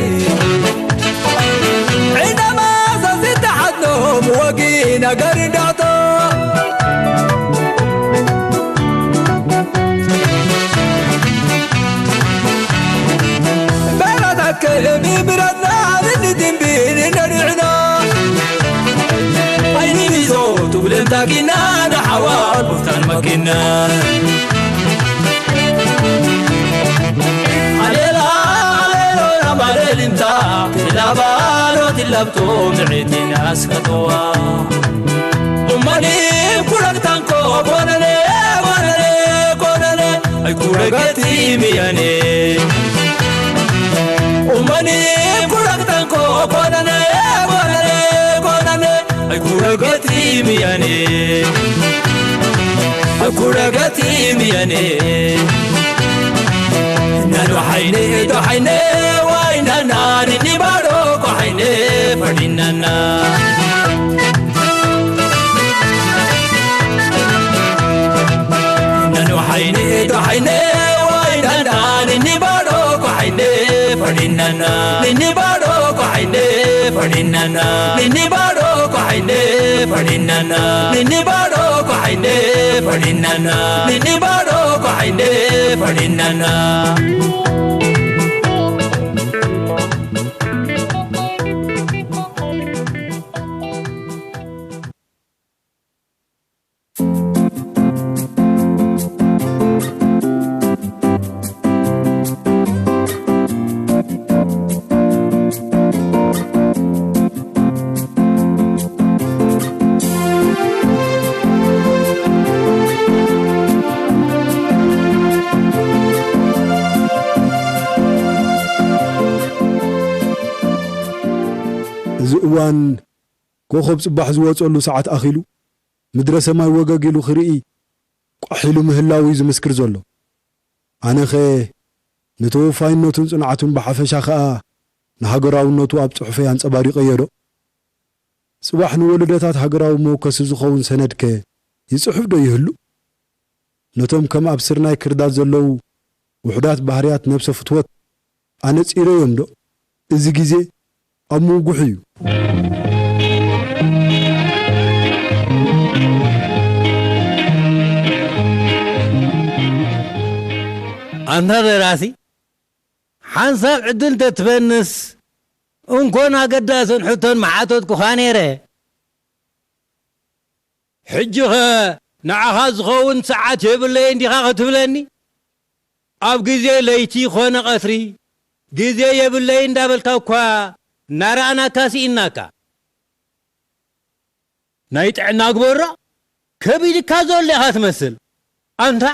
ዒዳማ ዛዚት ተሓትኖም ወጊ ነገር እንዳዕቶ በራታት ከህሚ ብረትና ንድንቢል ነሪዕና ኣይኒ ሚዞ ትብልን ታኪና ንሓዋር ቁፍታን መኪና ኣሌላ ኣሌሎ ናማሌ ሊምታ ኢላባሎ ትላብቶ ምዒቲና ኣስከተዋ እማኒ ኩረግታንኮ ኮነነ ኮነነ ኮነነ ኣይኩረገቲ ሚያኔ እማኒ ኩረግታንኮ ኮነነ ኮነነ ኮነነ ኣይኩረገቲ ሚያኔ ኣይኩረገቲ ሚያኔ ናዶ ሓይኔ ዶ ሓይኔ ዋይናና ንኒባዶ ኮ ሓይኔ ፈዲናና ነኑ ሓይኒ ዶ ሓይነ ዋይ ዳንዳ ንኒ ባዶ ኮ ሓይነ ፈዲናና ንኒ ባዶ ኮ ሓይነ ፈዲናና ንኒ ባዶ ኮ ሓይነ ፈዲናና ንኒ ባዶ ኮ ሓይነ ፈዲናና ንኒ ባዶ ኮ ሓይነ ፈዲናና እዚ እዋን ኮኾብ ጽባሕ ዝወጸሉ ሰዓት ኣኺሉ፣ ምድረ ሰማይ ወገግ ኢሉ ክርኢ ቋሕ ኢሉ ምህላው እዩ ዝምስክር ዘሎ። ኣነኸ ንተወፋይነቱን ጽንዓቱን ብሓፈሻ ኸኣ ንሃገራውነቱ ኣብ ጽሑፈይ ኣንጸባሪቐዮ ዶ? ጽባሕ ንወለዶታት ሃገራዊ መወከሲ ዝኸውን ሰነድከ ይጽሕፍ ዶ ይህሉ? ነቶም ከም ኣብ ስርናይ ክርዳድ ዘለዉ ውሑዳት ባህርያት ነብሰ ፍትወት ኣነጺረዮም ዶ? እዚ ግዜ ኣብ ምውጉሑ እዩ። ኣንታ ደራሲ፣ ሓንሳብ ዕድል እንተትበንስ፣ እንኮን ኣገዳስን ሕቶን ምሓተትኩኻ ነይረ። ሕጂኸ ንዓኻ ዝኸውን ሰዓት የብለይን ዲኻ ክትብለኒ? ኣብ ግዜ ለይቲ ኾነ ቐትሪ ግዜ የብለይን እንዳበልካ እኳ እናረኣናካ ስኢንናካ። ናይ ጥዕና ግበሮ፣ ከቢድካ ዘሎ ኢኻ ትመስል። ኣንታ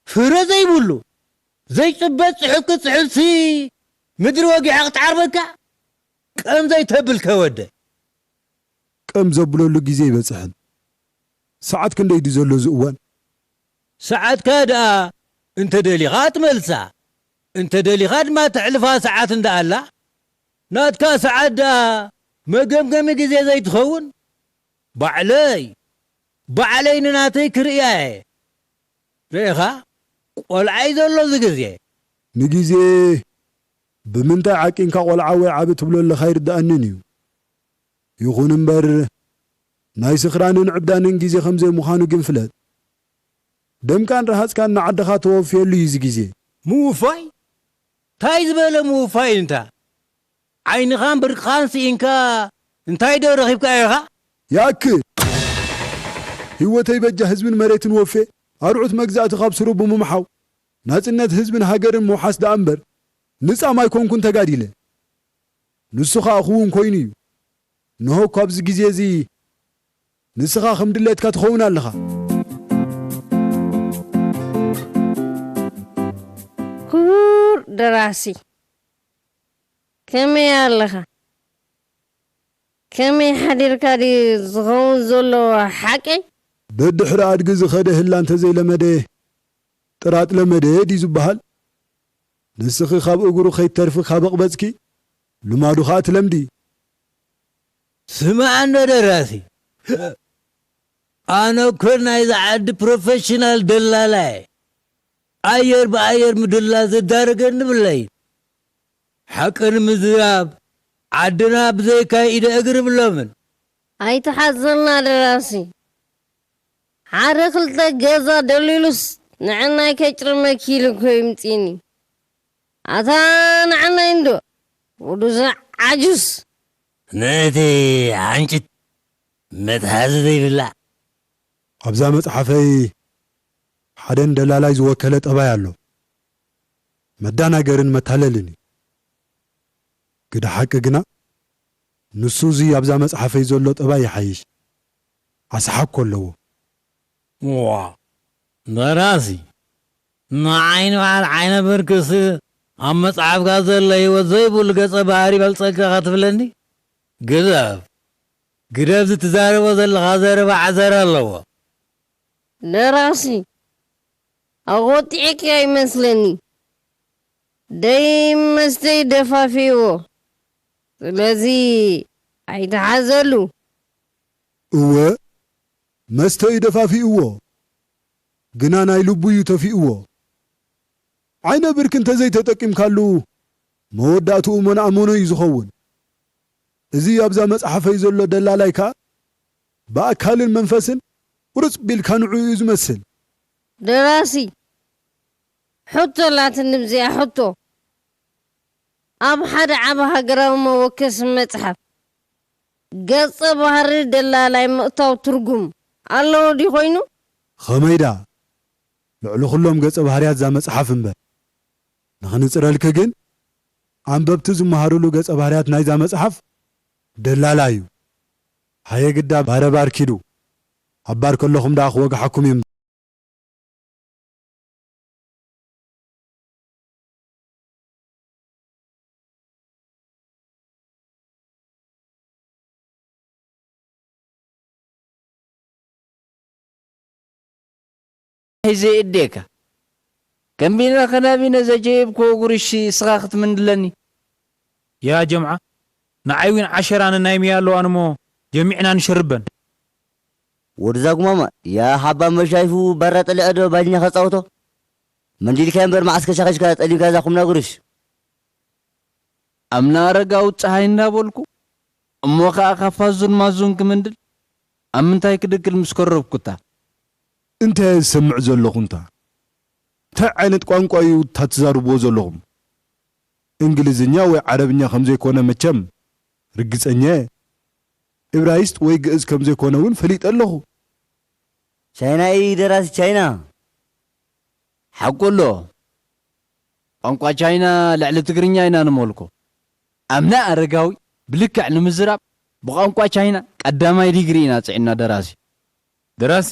ፍረ ዘይብሉ ዘይጭበጥ ጽሑፍ ክትጽሕፍሲ ምድሪ ወጊሓ ክትዓርበካ? ቀም ዘይተብልከ ወደ። ቀም ዘብለሉ ግዜ ኣይበጽሐን። ሰዓት ክንደይ ድዩ ዘሎ እዚ እዋን? ሰዓትካ ደኣ እንተ ደሊኻ ትመልሳ፣ እንተ ደሊኻ ድማ ተሕልፋ ሰዓት እንዳ ኣላ፣ ናትካ ሰዓት ደኣ መገምገሚ ግዜ ዘይትኸውን? ባዕለይ፣ ባዕለይ ንናተይ ክርእያ እየ። ርኢኻ? ቆልዓ እዩ ዘሎ እዚ ግዜ። ንግዜ ብምንታይ ዓቂንካ ቆልዓ ወይ ዓቢ ትብሎ ኣለኻ ኣይርድኣንን እዩ። ይኹን እምበር፣ ናይ ስኽራንን ዕብዳንን ግዜ ከም ዘይምዃኑ ግን ፍለጥ። ደምካን ረሃጽካን ንዓድኻ ተወፍየሉ እዩ እዚ ግዜ። ምውፋይ? ታይ ዝበለ ምውፋይ እንታ? ዓይንኻን ብርክኻን ስኢንካ እንታይ ዶ ረኺብካ ኢኻ? ይኣክል! ህይወተይ በጃ ህዝብን መሬትን ወፌ፣ ኣርዑት መግዛእቲ ካብ ስሩ ብምምሓው፣ ናጽነት ህዝብን ሃገርን ምውሓስ ደኣ እምበር፣ ንጻም ኣይኮንኩን ተጋዲለ። ንሱ ኸኣ ክውን ኮይኑ እዩ። እንሆ እኳ ኣብዚ ግዜ እዚ ንስኻ ከም ድሌትካ ትኸውን ኣለኻ። ክቡር ደራሲ፣ ከመይ ኣለኻ? ከመይ ሓዲርካ ድዩ ዝኸውን ዘሎ ሓቀይ? ደድሕሪ ኣድጊ ዝኸደ ህላ እንተዘይለመደ ጥራጥ ለመደ ድዩ ዝበሃል? ንስኺ ካብ እግሩ ከይትተርፊ ካብ ኣቕበጽኪ ልማዱ ኸኣ ትለምዲ። ስማዕ እንዶ ደራሲ፣ ኣነ እኮ ናይዛ ዓዲ ፕሮፌሽናል ደላላ እየ። ኣየር ብኣየር ምድላል ዘዳርገኒ ብለይ። ሓቂ ንምዝራብ ዓድና ብዘይካ ኢደ እግሪ ብሎምን። ኣይትሓዘና ደራሲ። ሓደ ክልተ ገዛ ደሊሉስ ንዕናይ ከጭርመኪ ኢሉ እኮ ይምጺኒ። ኣታ ንዓናይ እንዶ ውዱዘ ዓጁስ። ነቲ ሓንጭት መትሓዚ ዘይብላ። ኣብዛ መጽሓፈይ ሓደ ንደላላይ ዝወከለ ጠባይ ኣሎ። መዳናገርን መታለልን እዩ። ግደ ሓቂ ግና ንሱ እዚ ኣብዛ መጽሓፈይ ዘሎ ጠባይ ይሓይሽ። ኣስሓኮ ኣለዎ። ዋ ደራሲ ንዓይ ንበዓል ዓይነ ብርክስ ኣብ መጽሓፍካ ዘሎ ህይወት ዘይብሉ ገጸ ባህሪ በልጸግካ ክትብለኒ? ግደፍ ግደፍ ዝትዛረቦ ዘለኻ ዘረባ ዓዘር ኣለዎ። ደራሲ ኣቖጢዕክያ ይመስለኒ። ደይ መስተይ ደፋፊእዎ። ስለዚ ኣይትሓዘሉ። እወ መስተ እዩ ደፋፊእዎ፣ ግና ናይ ልቡ እዩ ተፊእዎ። ዓይነ ብርክ እንተዘይተጠቂምካሉ መወዳእትኡ መናእመኖ እዩ ዝኸውን። እዚ ኣብዛ መጽሓፈይ ዘሎ ደላላይ ከኣ ብኣካልን መንፈስን ቁርጽ ቢልካ ንዑ እዩ ዝመስል። ደራሲ ሕቶ ኣላትኒ ብዚኣ ሕቶ። ኣብ ሓደ ዓቢ ሃገራዊ መወከሲ መጽሓፍ ገጸ ባህሪ ደላላይ ምእታው ትርጉም ኣለዎ ድዩ ኮይኑ? ኸመይ ደኣ? ልዕሊ ኹሎም ገጸ ባህርያት እዛ መጽሓፍ እምበር። ንኽንጽረልኪ ግን፣ ኣንበብቲ ዝመሃሩሉ ገጸ ባህርያት ናይዛ መጽሓፍ ደላላ እዩ። ሃየ ግዳ ባረባር ኪዱ፣ ኣብ ባር ከለኹም ደኣ ክወግሓኩም እየ እምበር። ሒዘ እዴካ ከንቢነ ከናቢነ ዘጀየብክዎ ጉርሽ እስኻ ክትምንድለኒ። ያ ጀምዓ፣ ንዓይ እውን ዓሸራን ናይ ሚያ ኣለዋን እሞ ጀሚዕና ንሸርበን። ወድዛ ጉማማ፣ ያ ሓባ መሻይፉ ባራ ጠሊዐ ዶ ባጅኛ ከጻውቶ? መንዲልካ እምበር መዓስ ከሻኺሽካ ጠሊምካ እዛ ኩምና ጉርሽ? ኣምና ኣረጋዊ ጸሃይ እንዳበልኩ፣ እሞ ኸኣ ካብ ፋዙን ማዙን ክምንድል፣ ኣብ ምንታይ ክድክል ምስ ከረብኩታ? እንታይ ዝሰምዕ ዘለኹ እንታ? እንታይ ዓይነት ቋንቋ እዩ እታ ትዛርብዎ ዘለኹም? እንግሊዝኛ ወይ ዓረብኛ ከም ዘይኮነ መቸም ርግጸኛ እየ። እብራይስጥ ወይ ግእዝ ከም ዘይኮነ እውን ፈሊጠ ኣለኹ። ቻይና እዩ ደራሲ ቻይና። ሓቁ ኣሎ። ቋንቋ ቻይና ልዕሊ ትግርኛ ኢና ንመልኮ። ኣምና ኣረጋዊ ብልክዕ ንምዝራብ ብቋንቋ ቻይና ቀዳማይ ዲግሪ ኢና ጽዒና ደራሲ። ደራሲ፣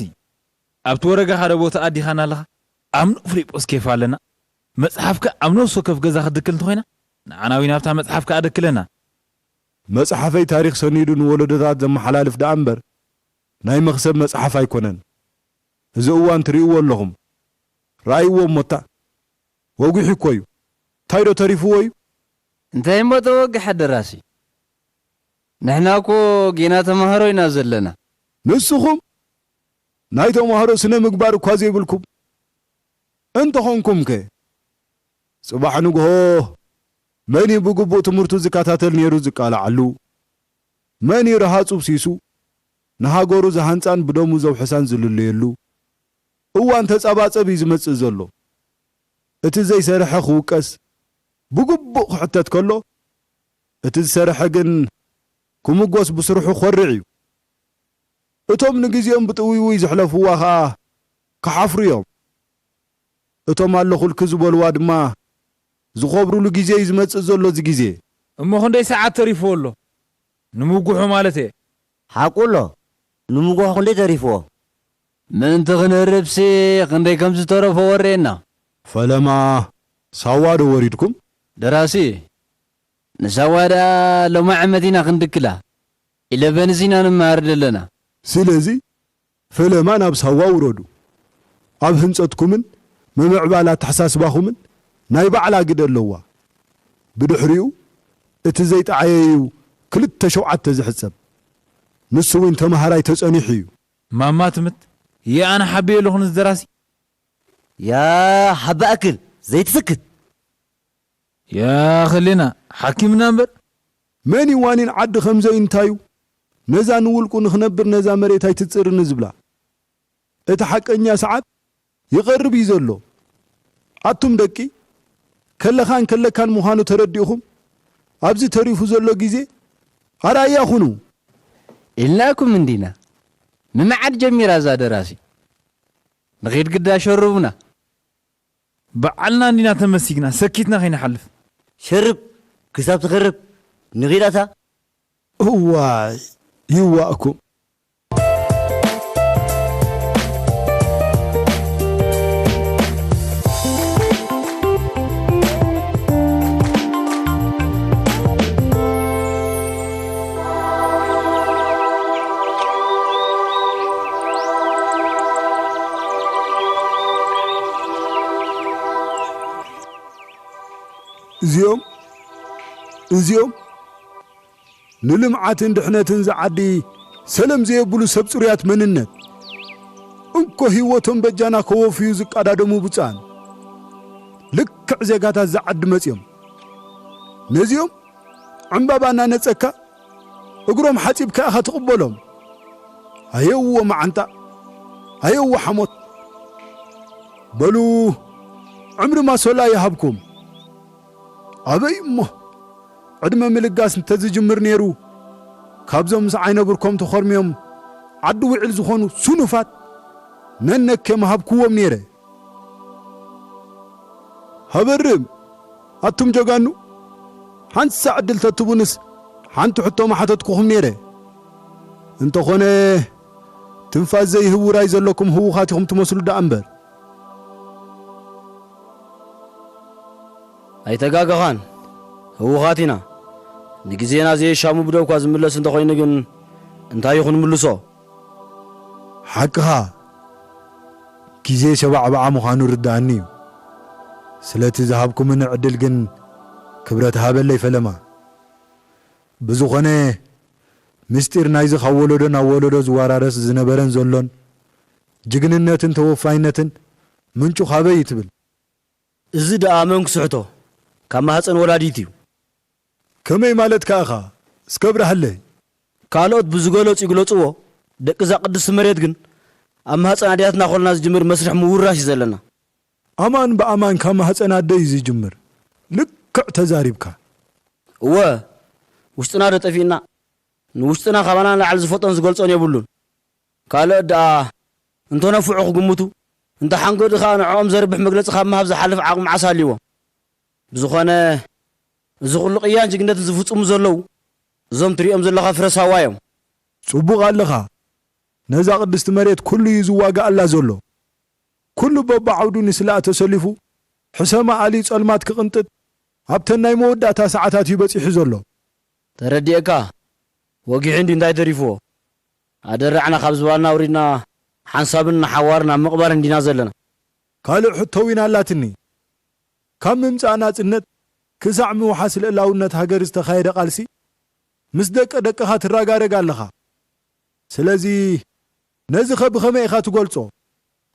ኣብቲ ወረጋኻ ዶ ቦታ ኣዲኻና ኣለኻ? ኣምኖ ፍሊጶስ ኬፍ ኣለና። መጽሓፍካ ኣብ ነፍሲ ወከፍ ገዛ ክትድክል እንተኾይና፣ ንዓና እውን ኣብታ መጽሓፍካ ኣደክለና። መጽሓፈይ ታሪኽ ሰኒዱ ንወለዶታት ዘመሓላልፍ ደኣ እምበር፣ ናይ መኽሰብ መጽሓፍ ኣይኮነን። እዚ እዋን ትርእይዎ ኣለኹም። ረኣይዎ እሞታ። ወጒሑ እኮ እዩ። እንታይ ዶ ተሪፍዎ እዩ? እንታይ እሞ ተወግሐ ደራሲ? ንሕና እኮ ጌና ተማሃሮ ኢና ዘለና። ንስኹም ናይ ተማሃሮ ስነ ምግባር እኳ ዘይብልኩም እንተኾንኩምከ? ጽባሕ ንግሆ መን እዩ ብግቡእ ትምህርቱ ዝከታተል ነይሩ ዝቃልዓሉ? መን እዩ ረሃጹ ብሲሱ ንሃገሩ ዝሃንጻን ብደሙ ዘውሕሳን ዝልለየሉ? እዋን ተጻባጸብ እዩ ዝመጽእ ዘሎ። እቲ ዘይሰርሐ ክውቀስ፣ ብግቡእ ክሕተት ከሎ፣ እቲ ዝሰርሐ ግን ክምጎስ ብስርሑ ክኾርዕ እዩ። እቶም ንግዜኦም ብጥውይውይ ዘሕለፍዋ ኸኣ ክሓፍሩ እዮም። እቶም ኣለኹልኪ ዝበልዋ ድማ ዝኸብሩሉ ግዜ እዩ ዝመጽእ ዘሎ እዚ ግዜ። እሞ ክንደይ ሰዓት ተሪፍዎ ኣሎ? ንምጉሑ ማለት እየ። ሓቁ ኣሎ። ንምጉሑ ክንደይ ተሪፍዎ? ምእንቲ ክንህርብሲ ክንደይ ከም ዝተረፎ ወርየና። ፈለማ ሳዋ ዶ ወሪድኩም? ደራሲ፣ ንሳዋ ደኣ ሎማዕመት ኢና ክንድክላ። ኢለቨንስ ኢና ንመሃር ዘለና። ስለዚ ፈለማ ናብ ሳዋ ውረዱ። ኣብ ህንጸትኩምን ምምዕባል ኣተሓሳስባኹምን ናይ ባዕላ ግደ ኣለዋ። ብድሕሪኡ እቲ ዘይጠዓየ እዩ ክልተ ሸውዓተ ዝሕጸብ። ንሱ እውን ተመሃራይ ተጸኒሑ እዩ። ማማ ትምት፣ ይኣነ ሓብየ ኣለኹ ንዚ ደራሲ። ያ ሓባ ኣክል ዘይትስክት። ያ ኸሌና፣ ሓኪምና እምበር። መን እዩ ዋኒን ዓዲ ከም ዘይንታዩ፣ ነዛ ንውልቁ ንኽነብር ነዛ መሬት ኣይትጽርኒ ዝብላ? እቲ ሓቀኛ ሰዓት ይቐርብ እዩ ዘሎ። ኣቱም ደቂ፣ ከለኻን ከለካን ምዃኑ ተረዲእኹም፣ ኣብዚ ተሪፉ ዘሎ ግዜ ኣርኣያ ኩኑ። ኢልናኩም እንዲና። ንምዓድ ጀሚራ እዛ ደራሲ። ንኺድ ግዳ ሸርቡና። ባዕልና እንዲና ተመሲግና፣ ሰኪትና ከይንሓልፍ። ሸርብ ክሳብ ትኸርብ ንኺዳታ። እዋይ ይዋእኩም። እዚኦም እዚኦም ንልምዓትን ድሕነትን ዝዓዲ ሰለም ዘየብሉ ሰብ ጽሩያት መንነት፣ እንኮ ህይወቶም በጃና ከወፍዩ ዝቃዳደሙ ብጻን ልክዕ ዜጋታት ዝዓዲ መጽዮም። ነዚኦም ዕምባባ እናነጸካ እግሮም ሓጺብካ ኢኻ ትቕበሎም። ኣየዎ መዓንጣ፣ ኣየዎ ሓሞት። በሉ ዕምሪ ማሶላ ይሃብኩም። ኣበይ እሞ ዕድመ ምልጋስ እንተዝጅምር ነይሩ፣ ካብዞም ምስ ዓይነ ብርኮም ተኾርምዮም ዓዲ ውዕል ዝኾኑ ሱኑፋት ነነኬ ምሃብክዎም ነይረ። ሃበርም፣ ኣቱም ጀጋኑ፣ ሓንሳእ ዕድል ተትቡንስ ሓንቲ ሕቶ ምሓተትኩኹም ነይረ። እንተኾነ፣ ትንፋስ ዘይህብ ውራይ ዘለኩም ህዉኻት ኢኹም ትመስሉ ደኣ እምበር። ኣይተጋገኻን፣ ህዉኻት ኢና። ንግዜና ዘየሻሙ ብደው እኳ ዝምለስ እንተኾይኑ ግን፣ እንታይ እዩ ክንምልሶ? ሓቅኻ፣ ግዜ ሸባዕባዓ ምዃኑ ርድኣኒ እዩ። ስለቲ ዝሃብኩምኒ ዕድል ግን ክብረት ሃበለይ ፈለማ። ብዝኾነ፣ ምስጢር ናይዚ ካብ ወለዶ ናብ ወለዶ ዝወራረስ ዝነበረን ዘሎን ጅግንነትን ተወፋይነትን ምንጩ ካበይ እዩ ትብል? እዚ ደኣ መን ክስሕቶ? ካብ ማህፀን ወላዲት እዩ። ከመይ ማለትካ ኢኻ? እስከ ኣብርሃለይ። ካልኦት ብዝገለጹ ይግለጽዎ፣ ደቂ እዛ ቅድስቲ መሬት ግን ኣብ ማህፀን ኣዴታትና ኮልና ዝጅምር መስርሕ ምውራሽ እዩ ዘለና። ኣማን ብኣማን ካብ ማህፀን ኣደ እዩ ዝጅምር። ልክዕ ተዛሪብካ። እወ፣ ውሽጥና ዶ ጠፊእና? ንውሽጥና ካባና ንላዕሊ ዝፈልጦን ዝገልጾን የብሉን። ካልኦት ደኣ እንተነፍዑ ክግምቱ፣ እንተሓንገዱ ከኣ ንዕኦም ዘርብሕ መግለጺ ካብ ምሃብ ዝሓልፍ ዓቕሚ መዓስ ሃልይዎም? ብዝኾነ፣ እዚ ኩሉ ቅያን ጅግነትን ዝፍጽሙ ዘለዉ፣ እዞም ትሪኦም ዘለኻ ፍረ ሳዋ እዮም። ጽቡቕ ኣለኻ። ነዛ ቅድስቲ መሬት ኩሉ እዩ ዝዋጋኣላ ዘሎ። ኩሉ በብዓውዱ ንስለኣ ተሰሊፉ፣ ሕሰማ ኣልዩ ጸልማት ክቕንጥጥ፣ ኣብተን ናይ መወዳእታ ሰዓታት እዩ በጺሑ ዘሎ። ተረዲኤካ። ወጊሑ እንዲ እንታይ ተሪፍዎ? ኣደራዕና ካብ ዝባንና ኣውሪድና፣ ሓንሳብን ንሓዋርን ኣብ ምቕባር እንዲና ዘለና። ካልእ ሕቶ ዊን ኣላትኒ። ካብ ምምጻእ ናጽነት ክሳዕ ምውሓስ ልእላውነት ሃገር ዝተኻየደ ቃልሲ፣ ምስ ደቂ ደቅኻ ትራጋረግ ኣለኻ። ስለዚ፣ ነዚኸ ብኸመይ ኢኻ ትገልጾ?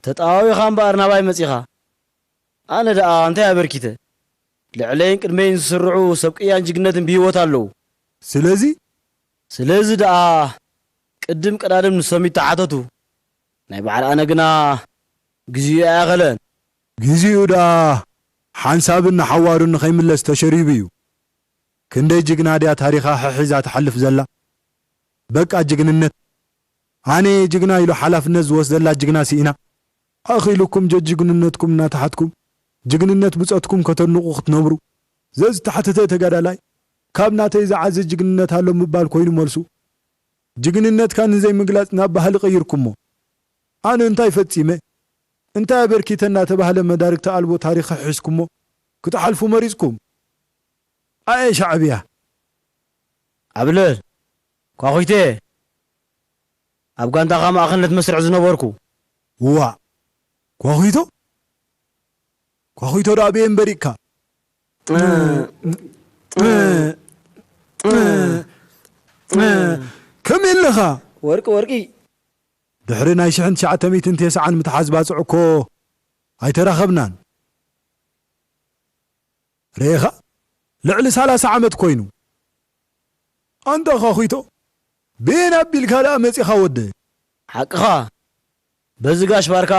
ተጣዋዊኻ እምበኣር ናባይ መጺኻ። ኣነ ደኣ እንታይ ኣበርኪተ? ልዕለይን ቅድመይን ዝስርዑ ሰብ ቅያን ጅግነትን ብህይወት ኣለዉ። ስለዚ? ስለዚ ደኣ ቅድም ቀዳድም ንሶም ይተሓተቱ። ናይ በዓል ኣነ ግና ግዜኡ ኣይኣኸለን። ግዜኡ ደኣ ሓንሳብን ንሓዋሩን ንኸይምለስ ተሸሪቡ እዩ። ክንደይ ጅግና ድያ ታሪኻ ሕሒዛ ትሓልፍ ዘላ? በቃ ጅግንነት። ኣነ ጅግና ኢሉ ሓላፍነት ዝወስደላ ጅግና ስኢና። ኣኺሉኩም ጀጅግንነትኩም እናተሓትኩም፣ ጅግንነት ብጾትኩም ከተድንቑ ክትነብሩ። ዘዝተሓተተ ተጋዳላይ፣ ካብ ናተይ ዝዓዚ ጅግንነት ኣሎ ምባል ኮይኑ መልሱ። ጅግንነትካ ንዘይምግላጽ ናብ ባህሊ ቀይርኩሞ። ኣነ እንታይ ፈጺመ? እንታይ ኣበርኪተ እናተባህለ መዳርግቲ ኣልቦ ታሪኽ ሒዝኩሞ ክትሓልፉ መሪጽኩም። ኣየ ሻዕብያ። ኣብለል፣ ኳኹይተ፣ ኣብ ጋንታኻ ማእኸልነት መስርዕ ዝነበርኩ። ዋእ፣ ኳኹይቶ? ኳኹይቶ ደኣ ኣበይ እምበሪቕካ? ከመይ ኣለኻ? ወርቂ፣ ወርቂ። ድሕሪ ናይ ሽሕን ትሽዓተ ሚእትን ተስዓን ምትሓዝ ባጽዕ እኮ ኣይተራኸብናን። ርኤኻ፣ ልዕሊ ሰላሳ ዓመት ኮይኑ። ኣንታ ኳኹይቶ፣ በየን ኣቢልካ ደኣ መጺኻ ወደይ? ሓቅኻ። በዚ ጋሽ ባርካ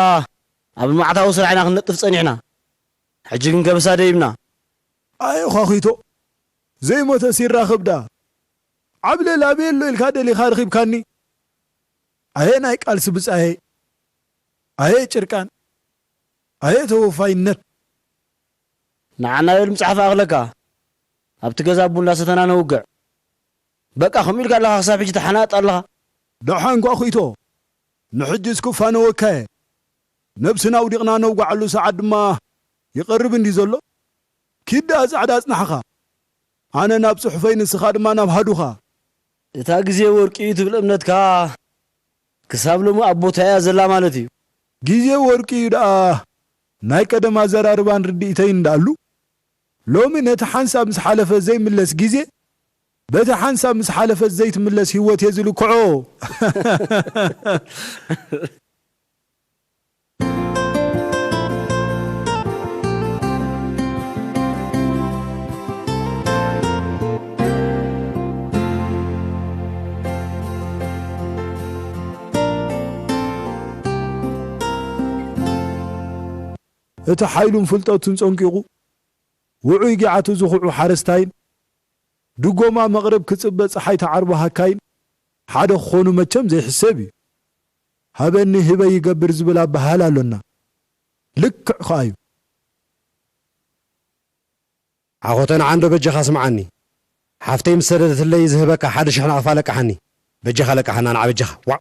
ኣብ ልምዓታዊ ስራሕ ኢና ክንነጥፍ ጸኒሕና። ሕጂ ግን ከበሳ ደይብና። ኣየ ኳኺቶ፣ ዘይሞተስ ይራኸብ ደኣ። ዓብለል ኣበይ ኣሎ ኢልካ ደሊኻ ረኺብካኒ። ኣየ ናይ ቃልሲ ብጻየ። ኣየ ጭርቃን። ኣየ ተወፋይነት። ንዓና ብል ምጽሓፍ ኣኽለካ። ኣብቲ ገዛ ቡን እንዳሰተና ነውግዕ። በቃ ከምኡ ኢልካ ኣለኻ፣ ክሳብ ሕጂ ተሓናጥ ኣለኻ። ደሓን ኳኺቶ፣ ንሕጅስ ክፋነወካ እየ። ነብስና ኣውዲቕና ነውግዓሉ ሰዓት ድማ ይቐርብ እንዲ ዘሎ። ኪድ ደኣ ጻዕዳ ኣጽናሕኻ። ኣነ ናብ ጽሑፈይ፣ ንስኻ ድማ ናብ ሃዱኻ። እታ ግዜ ወርቂ እዩ ትብል እምነትካ ክሳብ ሎሚ ኣብ ቦታ እያ ዘላ ማለት እዩ። ግዜ ወርቂ እዩ ደኣ ናይ ቀደም ኣዘራርባን ርድኢተይን እንዳኣሉ፣ ሎሚ ነቲ ሓንሳብ ምስ ሓለፈ ዘይምለስ ግዜ፣ በቲ ሓንሳብ ምስ ሓለፈት ዘይትምለስ ህይወት እየ ዝልክዖ። እቲ ሓይሉን ፍልጠቱን ጸንቂቑ፣ ውዑይ ጊዓቱ ዝኹዑ ሓረስታይን፣ ድጎማ መቕረብ ክጽበ ጸሓይ ተዓርቦ ሃካይን ሓደ ክኾኑ መቸም ዘይሕሰብ እዩ። ሃበኒ ህበይ ይገብር ዝብል ኣበሃህላ ኣሎና። ልክዕ ከኣ እዩ። ዓኾተ ንዓ እንዶ በጃኻ ስምዓኒ። ሓፍተይ ምስ ሰደደትለይ ዝህበካ ሓደ ሽሕ ናቕፋ ለቃሓኒ። በጃኻ ለቃሓና ንዓ በጃኻ። ዋዕ!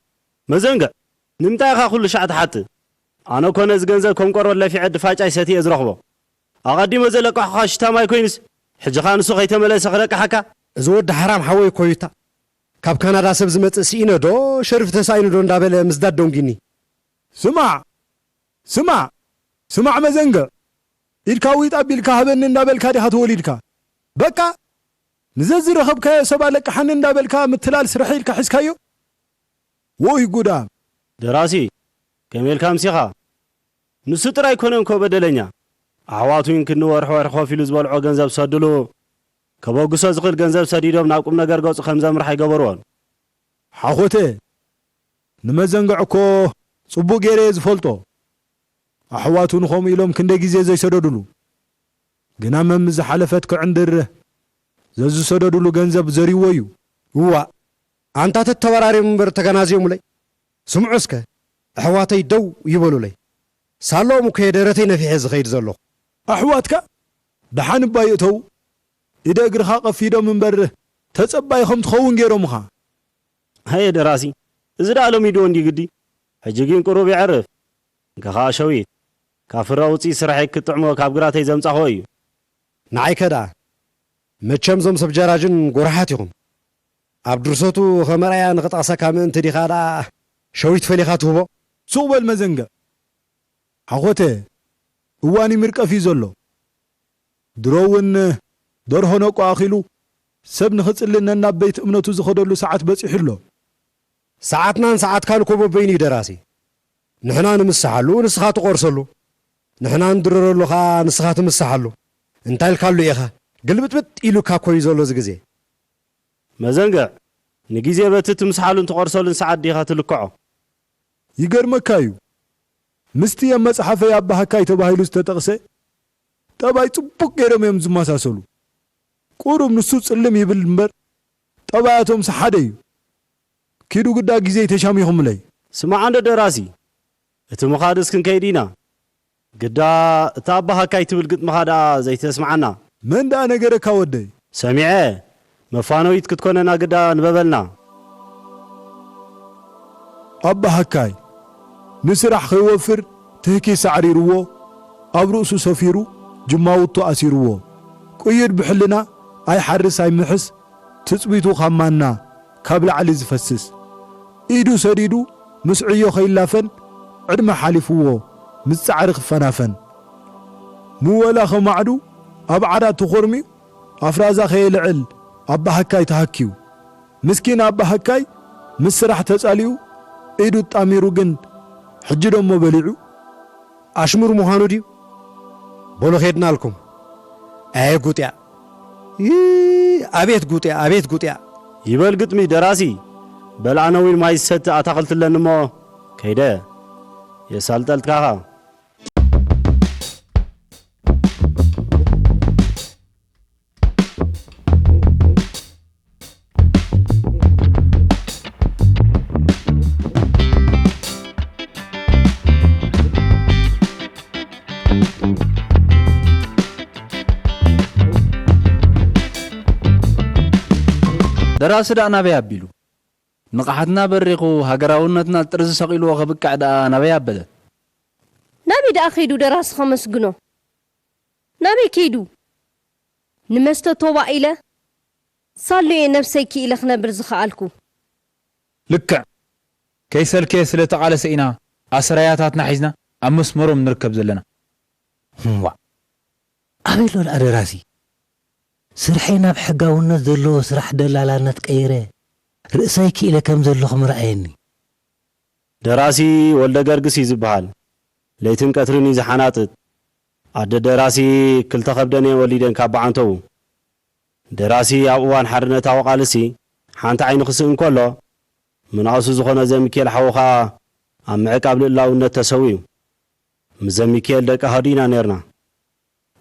መዘንግዕ፣ ንምንታይ ኢኻ ኩሉ ሻዕ ትሓትት? ኣነ እኮ ነዚ ገንዘብ ከም ቆርበት ለፊዐ ድፋጫይ ሰትየ ዝረኽቦ። ኣቐዲመ ዘለቃሕኹኻ ሽታ ማይ ኮይኑስ፣ ሕጂ ኸኣ ንሱ ከይተመለሰ ክለቅሓካ? እዚ ወዲ ሓራም ሓወይ እኮ እዩ እታ። ካብ ካናዳ ሰብ ዝመጽእ ስኢነ ዶ፣ ሸሪፍ ተሳኢኑ ዶ እንዳበለ ምስዳድ ደንጒኒ። ስማዕ! ስማዕ! ስማዕ መዘንግዕ! ኢድካ ዊጥ ኣቢልካ ሃበኒ እንዳበልካ ዲኻ ተወሊድካ? በቃ፣ ንዘዝረኸብካዮ ሰብ ኣለቅሓኒ እንዳበልካ ምትላል ስርሐይ ኢልካ ሒዝካዮ? ውኡይ ጉዳም። ደራሲ፣ ከመይ ኢልካ ኣምሲኻ? ንሱ ጥራይ ኣይኮነን እኮ በደለኛ። ኣሕዋቱ ይንክኒ ወርሒ ወርሒ ኮፍ ኢሉ ዝበልዖ ገንዘብ ሰድሉ፣ ከበግሶ ዝኽእል ገንዘብ ሰዲዶም ናብ ቁም ነገር ገጹ ከም ዘምርሕ ኣይገበርዎን። ሓኾተ፣ ንመዘንግዕ እኮ ጽቡቕ ገይረ እየ ዝፈልጦ። ኣሕዋቱ ንኸምኡ ኢሎም ክንደይ ግዜ ዘይሰደዱሉ። ግና መም ዝሓለፈት ክዕንድር ዘዝሰደዱሉ ገንዘብ ዘሪዎ እዩ። እዋእ፣ ኣንታ ተተበራርዮም እምበር ተገናዝዮምለይ። ስምዑ እስከ፣ ኣሕዋተይ ደው ይበሉለይ። ሳለኦም እኮ እየ ደረተይ ነፊሐ ዝኸይድ ዘለኹ። ኣሕዋትካ ደሓን እባ ይእተዉ። ኢደ እግርኻ ቀፊዶም እምበር ተጸባይ ከም ትኸውን ገይሮምኻ። ሃየ ደራሲ፣ እዚ ደኣ ለሚድዎ እንድዩ ግዲ። ሕጂ ግን ቁሩብ የዕርፍ። እንካ ኸኣ ሸዊት፣ ካብ ፍረ ውጽኢት ስራሐይ ክትጥዕሞ ካብ ግራተይ ዘምጻኽዎ እዩ። ንዓይከ ደኣ፣ መቸም እዞም ሰብ ጀራጅን ጎራሓት ኢኹም። ኣብ ድርሰቱ ከም ኣርኣያ ንኽጠቕሰካ ምእንቲ ዲኻ ደኣ ሸዊት ፈሊኻ ትህቦ? ሱቕ በል መዘንግዕ። ሓኾተ፣ እዋን ይምርቀፍ እዩ ዘሎ። ድሮ እውን ደርሆ ነቆ ኣኺሉ ሰብ ንኽጽሊ ነናብ ቤት እምነቱ ዝኸደሉ ሰዓት በጺሑ ኣሎ። ሰዓትናን ሰዓትካን እኮ በበይኑ እዩ ደራሲ። ንሕና ንምስሓሉ፣ ንስኻ ትቖርሰሉ። ንሕና ንድረረሉ ኸኣ ንስኻ ትምስሓሉ። እንታይ ኢልካሉ ኢኻ? ግልብጥብጥ ኢሉካ እኮ እዩ ዘሎ እዚ ግዜ። መዘንግዕ፣ ንግዜ በቲ ትምስሓሉን ትቖርሰሉን ሰዓት ዲኻ ትልክዖ? ይገርመካ እዩ። ምስቲ ኣብ መጽሓፈይ ኣባሃካይ ተባሂሉ ዝተጠቕሰ ጠባይ ጽቡቕ ገይሮም እዮም ዝመሳሰሉ። ቁሩብ ንሱ ጽልም ይብል እምበር ጠባያቶምስ ሓደ እዩ። ኪዱ ግዳ ግዜ ተሻሚኹምለይ። ስማዕ እንዶ ደራሲ፣ እቲ ምኻድስ ክንከይድ ኢና። ግዳ እታ ኣባሃካይ ትብል ግጥምኻ ደኣ ዘይተስምዓና። መን ደኣ ነገረካ ወደይ? ሰሚዐ፣ መፋነዊት ክትኮነና ግዳ ንበበልና። ኣባሃካይ ንስራሕ ከይወፍር ትህኪ ሳዕሪርዎ፣ ኣብ ርእሱ ሰፊሩ ጅማውቶ ኣሲርዎ። ቅዩድ ብሕልና ኣይሓርስ ኣይምሕስ፣ ትጽቢቱ ካብ ማና ካብ ላዕሊ ዝፈስስ። ኢዱ ሰዲዱ ምስ ዕዮ ከይላፈን ዕድመ ሓሊፍዎ ምስ ጻዕሪ ክፈናፈን። ምወላ ከማዕዱ ኣብ ዓራት ተኾርሚዩ ኣፍራዛ ከየልዕል ኣባሃካይ ተሃክዩ። ምስኪን ኣባሃካይ ምስ ስራሕ ተጻሊኡ ኢዱ ጣሚሩ ግን ሕጂ ደሞ በሊዑ። ኣሽሙር ምዃኑ ድዩ? በሉ ኼድናልኩም። ኣየ ጉጥያ! ይ-፣ ኣቤት ጉጥያ፣ ኣቤት ጉጥያ! ይበል ግጥሚ ደራሲ። በል ኣነ እውን ማይ ዝሰቲ ኣታኽልቲ ኣለኒ እሞ ከይደ የሳልጠልካኻ። ደራሲ ደኣ ናበይ ኣቢሉ? ንቕሓትና በሪኹ፣ ሃገራውነትና ጥርዚ ሰቒልዎ ከብቅዕ ደኣ ናበይ ኣበለ? ናበይ ደኣ ከይዱ ደራሲ ከመስግኖ? ናበይ ከይዱ? ንመስተ ቶባ ኢለ ሳሎ'የ ነብሰይ ክኢለ ክነብር ዝኸኣልኩ። ልክዕ። ከይሰልከየ ስለ ተቓለሰ ኢና ኣስራያታትና ሒዝና ኣብ መስመሮም ንርከብ ዘለና። ዋእ! ኣበይ ኣሎ ደኣ ደራሲ? ስርሐይ ናብ ሕጋውነት ዘለዎ ስራሕ ደላላነት ቀይረ ርእሰይ ክኢለ ከም ዘለኹ ምርኣየኒ። ደራሲ ወልደ ገርግስ እዩ ዝበሃል። ለይትን ቀትርን እዩ ዝሓናጥጥ። ኣደ ደራሲ ክልተ ከብደን እየን ወሊደን ካብ በዓንተኡ። ደራሲ ኣብ እዋን ሓርነታዊ ቃልሲ ሓንቲ ዓይኑ ክስእን ከሎ፣ ምንኣሱ ዝኾነ ዘሚኪኤል ሓዉ ኸኣ ኣብ ምዕቃብ ልእላውነት ተሰዊኡ። ምስ ዘሚኪኤል ደቂ ኣሃዱ ኢና ኔርና።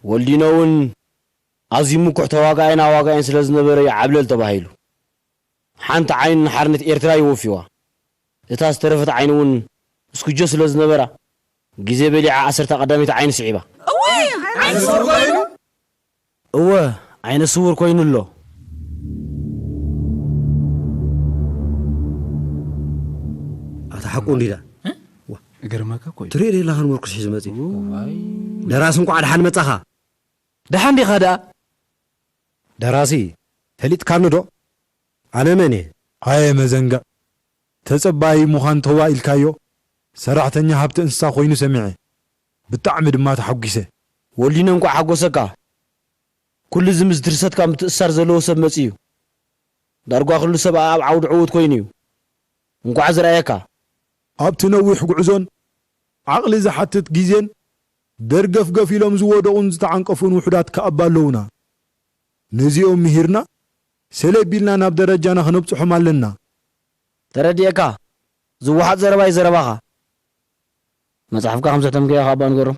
ወልዲኖ እውን ኣዝዩ ምኩሕ ተዋጋኣይን ኣዋጋኣይን ስለ ዝነበረ እዩ ዓብለል ተባሂሉ። ሓንቲ ዓይኑ ንሓርነት ኤርትራ እዩ ወፊዋ። እታ ዝተረፈት ዓይኑ እውን እስኩጆ ስለ ዝነበራ፣ ግዜ በሊዓ ዓሰርተ ቀዳመይቲ ዓይኑ ስዒባ። እወይ! ዓይነ ስውር ኮይኑ? እወ፣ ዓይነ ስውር ኮይኑ ኣሎ። ኣታ ሓቁ እንዲዳ? እ? ዋ። እገርመካ እኮ እዩ። ትሪኦ ዶ የለኻን ምርኩስ ሒዙ መጺኡ? እዋይ። ደራሲ እንኳዕ ደሓን መጻኻ። ደሓን ዲኻ ደኣ? ደራሲ፣ ፈሊጥካኒ ዶ? ኣነ መን እየ? ኣየ መዘንግዕ፣ ተጸባዪ ምዃን ተዋ ኢልካዮ፣ ሰራሕተኛ ሃብቲ እንስሳ ኮይኑ ሰሚዐ። ብጣዕሚ ድማ ተሓጒሰ። ወልዲነ፣ እንቋዕ ሓጎሰካ። ኩሉ እዚ ምስ ድርሰትካ ምትእስሳር ዘለዎ ሰብ መጺኡ። ዳርጓ ኩሉ ሰብ ኣብ ዓውዲ ዕዉት ኮይኑ እዩ። እንቋዕ ዝረኣየካ። ኣብቲ ነዊሕ ጉዕዞን ዓቕሊ ዝሓትት ግዜን ደርገፍገፍ ኢሎም ዝወደቑን ዝተዓንቀፉን ውሑዳት ከኣ እባ ኣለዉና። ነዚኦም ምሂርና፣ ሰለብ ኢልና ናብ ደረጃና ክነብጽሖም ኣለና። ተረዲኤካ። ዝወሓጥ ዘረባ እዩ ዘረባኻ። መጽሓፍካ ከም ዘሕተምካዮ ከኣ እባ ንገሮም።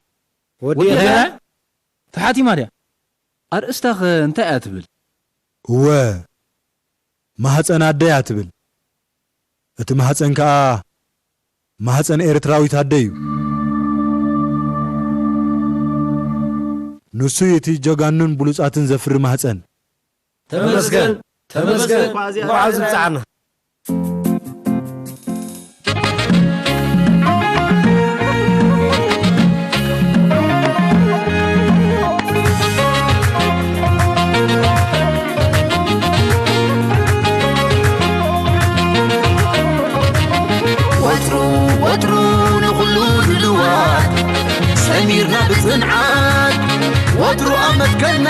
ወዲ ወዲ ገና? ገና? ተሓቲማ ድያ? ኣርእስታኸ እንታይ እያ ትብል? እወ፣ ማህፀን ኣደይ እያ ትብል። እቲ ማህፀን ከኣ ማህፀን ኤርትራዊት ኣደ እዩ። ንሱ እዩ እቲ ጀጋኑን ብሉጻትን ዘፍሪ ማህፀን። ተመስገን፣ ተመስገን፣ እንኳዕ ኣብዚ ብጻዕና። ወትሩ፣ ወትሩ ንኹሉ ድልዋት፣ ሰሚርና ብጽንዓት፣ ወትሩ ኣብ መትከልና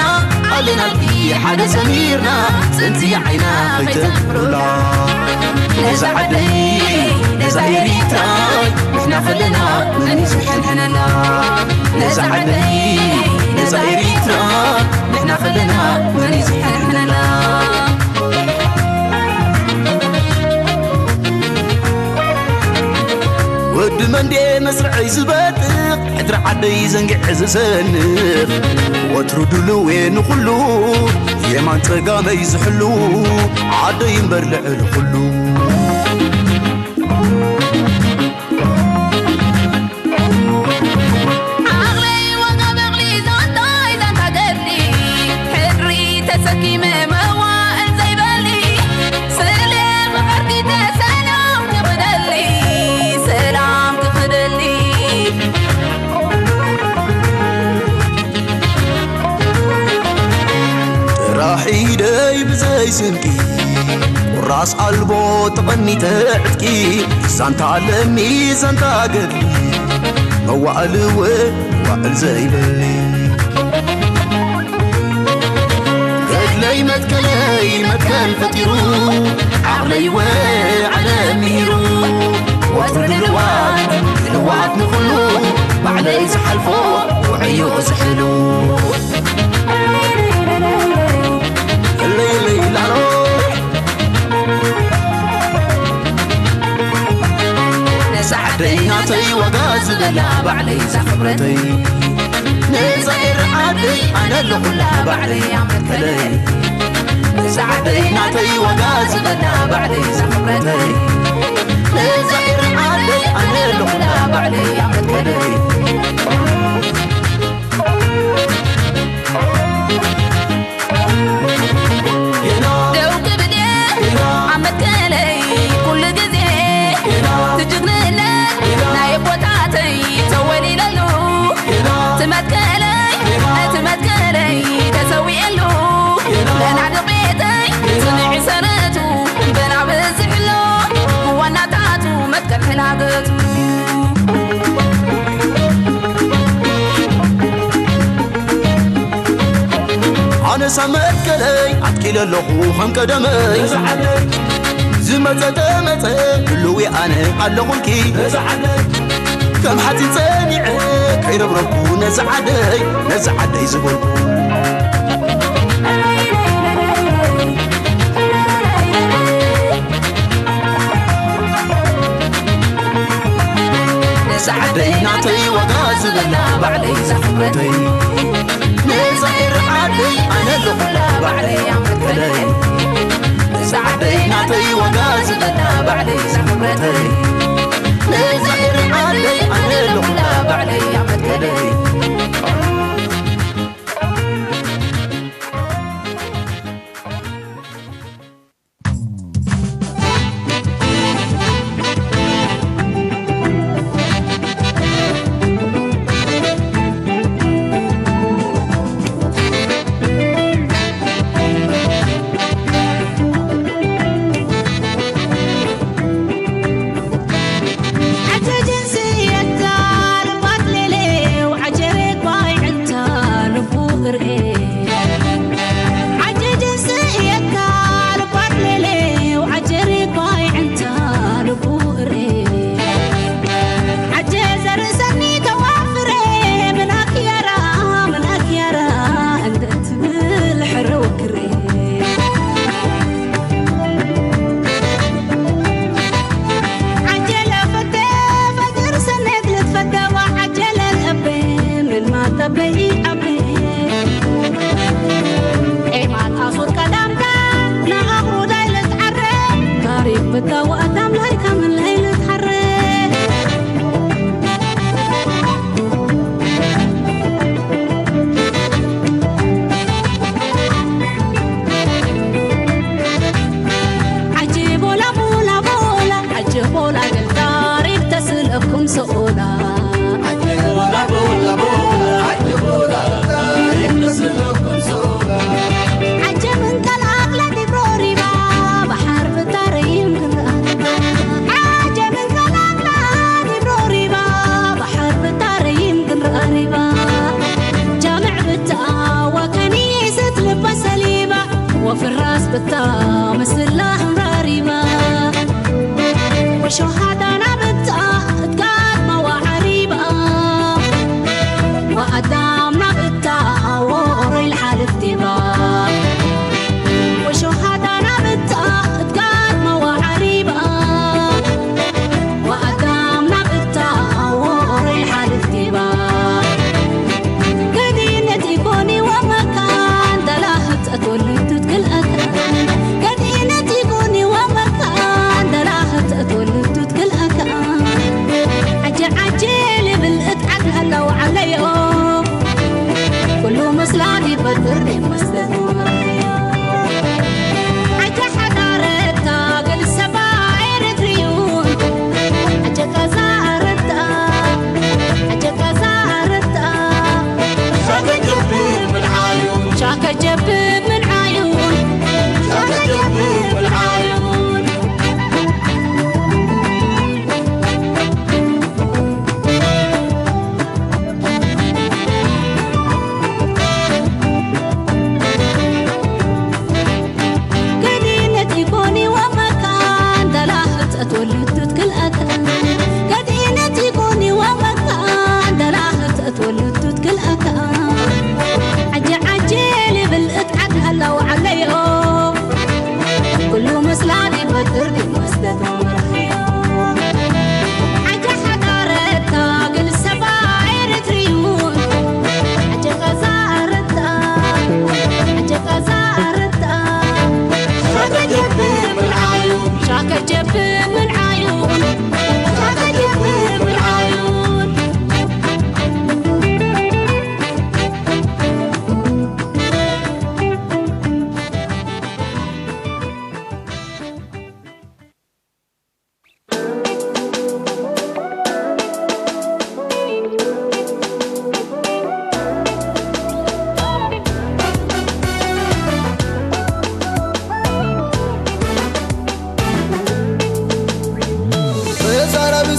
ኣለናልኪ ሓደ ሰሚርና፣ ጽንጽያ ዓይና ከይተንፍሩላ። ነዛ ዓደይ፣ ነዛ ኤሪትራይ፣ ንሕና ከለና መን እዩ ዝሕንሕነላ? ነዛ ዓደይ፣ ነዛ ኤሪትራ፣ ንሕና ከለና መን እዩ ዝሕንሕነላ? ወዲ መንዴ መስርዐይ ዝበጥቕ፣ ሕድሪ ዓደይ ዘንጊዐ ዝሰንቕ፣ ወትሩ ድሉው እየ ንኹሉ፣ የማን ጸጋመይ ዝሕሉ፣ ዓደይ እምበር ልዕሊ ኩሉ። ዓቕለይ ዋጋ በቕሊ ዛንታይ ዛንታ ገድሊ፣ ሕድሪ ተሰኪመ መዋእል ዘይበሊ፣ ስለ ፍቕርኪ ተሰላም ክኽደሊ፣ ሰላም ክኽደሊ። ጥራሕ ኢደይ ብዘይ ስንቂ፣ ቁራስ ኣልቦ ተቐኒተ ዕጥቂ፣ ዛንታ ኣለኒ ዛንታ ገድሊ፣ መዋእል እውን መዋእል ዘይበሊ። ገድለይ መትከለይ መትከል ፈጢሩ፣ ዓቕለይ ወዓለ ምሂሩ፣ ወትሩ ድልዋት ድልዋት ንኹሉ፣ ባዕለይ ዝሓልፎ ውዕዩ ዝሕሉ። እለይ እለይ ላሎ። ነዛ ዓደይ ናተይ ዋጋ ዝበላ ባዕለይ እዛ ክብረተይ። ነዛ ኤረ ዓደይ ኣነ ኣለኹላ ባዕለይ ኣመከለይ። ነዛ ዓደይ ናተይ ዋጋ ዝበላ ባዕለይ እዛ ክብረተይ። ነዛ ኤረ ዓደይ ኣነ ኣለኹላ ባዕለይ ኣመከለይ። ደው ክብል እየ ኣብ መትከለይ ኩሉ ግዜ፣ ትጅግንነት ናይ ኣቦታተይ ተወሊለሉ። ትመትከለይ፣ ትመትከለይ ተሰዊኤሉ። ለናድቕ ቤተይ ጽንዒ ሰረቱ በና በዝሕሎ፣ ዋናታቱ መትከል ሕላገቱ። ኣነሳ መትከለይ ኣትኪለ ኣለኹ ከም ቀደመይ። ዝመጸ ተመጸ ህልዊ ኣነ ኣለኹልኪ። ከም ሓጺን ጸኒዐ ከይረብረብኩ ነዛ ዓደይ፣ ነዛ ዓደይ ዝበልኩ። ነዛ ዓደይ ናተይ ዋጋ ዝበላ ባዕለይ እዛ ክብረተይ። ነዛ ኤረ ዓደይ ኣነ ኣለኹላ ባዕለይ ኣመከለይ። ነዛ ዓደይ ናተይ ዋጋ ዝበላ ባዕለይ እዛ ክብረተይ። ነዛ ኤረ ዓደይ ኣነ ኣለኹላ ባዕለይ ኣመከለይ።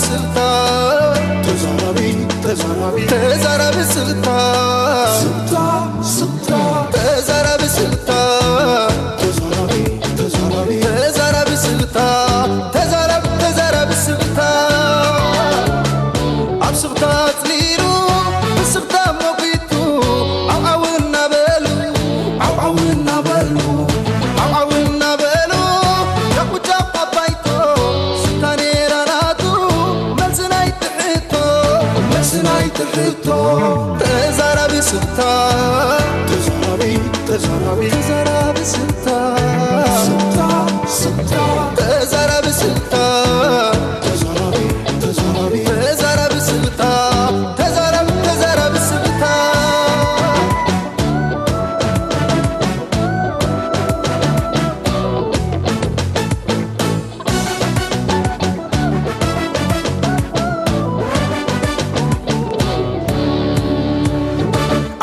ስቕታ ተዛራቢ ተዛራቢ ተዛራቢ ስቕታ ስቕታ ስቕታ ተዛራቢ ስቕታ ተዛራቢ ተዛራቢ ተዛራቢ ስቕታ ተዛራቢ ተዛራቢ ስቕታ ኣብ ስቕታ ኣጽሊሉ ብስቕታ ሞጒቱ ዓውዓው እናበሉ ዓውዓው እናበሉ ዓውዓው እናበሉ ጫቑጫቕ ኣባይቶ ስታ ነይራ ናቱ መልሲ ናይቲ ሕቶ መልሲ ናይቲ ሕቶ ተዛራቢ ስቕታ ተዛራቢ ተዛራቢ ተዛራቢ ስቕታ ስቕታ ስቕታ ተዛራቢ ስቕታ ተዛራቢ ተዛራቢ ተዛራቢ ስቕታ ተዛራቢ ተዛራቢ ስቕታ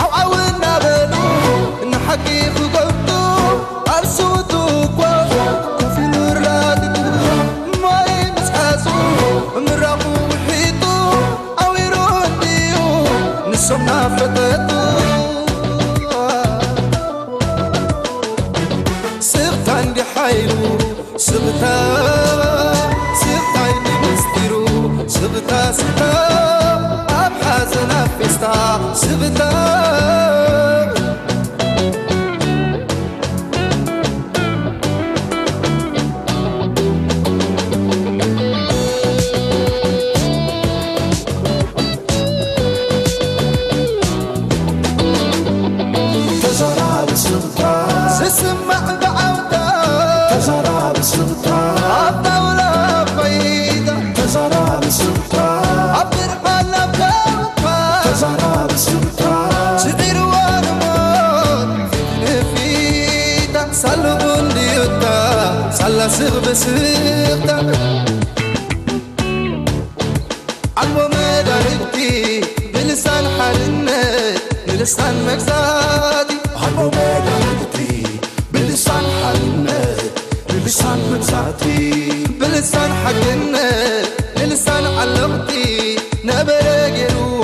ዓው ዓው እናበሉ ንሓቂ ክገልጡ ኣብ ስውቱ እኳ ኮፍ ኢሉ ርላጢጡ ማይ ምስ ሓዙ ምራቑ ውሒጡ ኣዊሩ እንድዩ ንሶም ናፈጠጡ ስቕታ እንዲ ሓይሉ ስቕታ ስቕታ እንዲ ምስጢሩ ስቕታ ስቕታ ኣብ ሓዘን ኣብ ፌስታ ስቕታ ተዛራቢ ስቕታ ዝስማዕ ብዓውታ ተዛራቢ ስቕታ ኣብ ጣውላ ኮይዳ ተዛራቢ ስቕታ ኣብ ብርሃን ኣብ ዳውታ ተዛራቢ ስቕታ ስዒርዋ ንሞት ንፊታ ሳሉ እንድዩታ ሳላ ስቕ ብስቕታ ዓልቦ መዳርግቲ ብልሳን ሓርነት ንልሳን መግዛእቲ ዓልቦ መዳርግቲ ብልሳን ሓርነት ንልሳን መግዛእቲ ብልሳን ሓቅነት ንልሳን ዓለቕቲ ነበረ ገይርዎ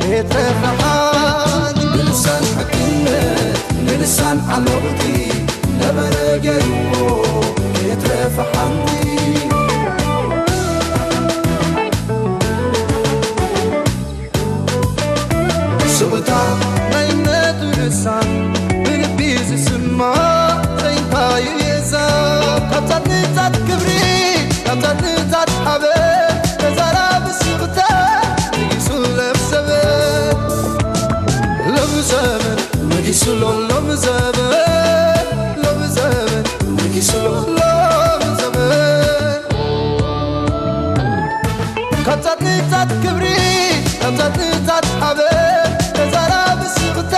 ከየትረፈ ሓንቲ ብልሳን ሓቅነት ንልሳን ዓለቕቲ ነበረ ገይርዎ ከየትረፈ ሓንቲ ስቕታ ናይ እምነቱ ልሳን ብልቢ ዝስማዕ ዘይንታዩ የዛ ካብ ጻት ንጻት ክብሪ ካብ ጻት ንጻት ሓበን ተዛራቢ ስቕታ ነጊሱ ሎም ዘበን ሎም ዘበን ነጊሱ ሎም ዘበን ሎም ዘበን ነጊሱ ሎም ዘበን ካብ ጻት ንጻት ክብሪ ካብ ጻት ንጻት ሓበን ተዛራቢ ስቕታ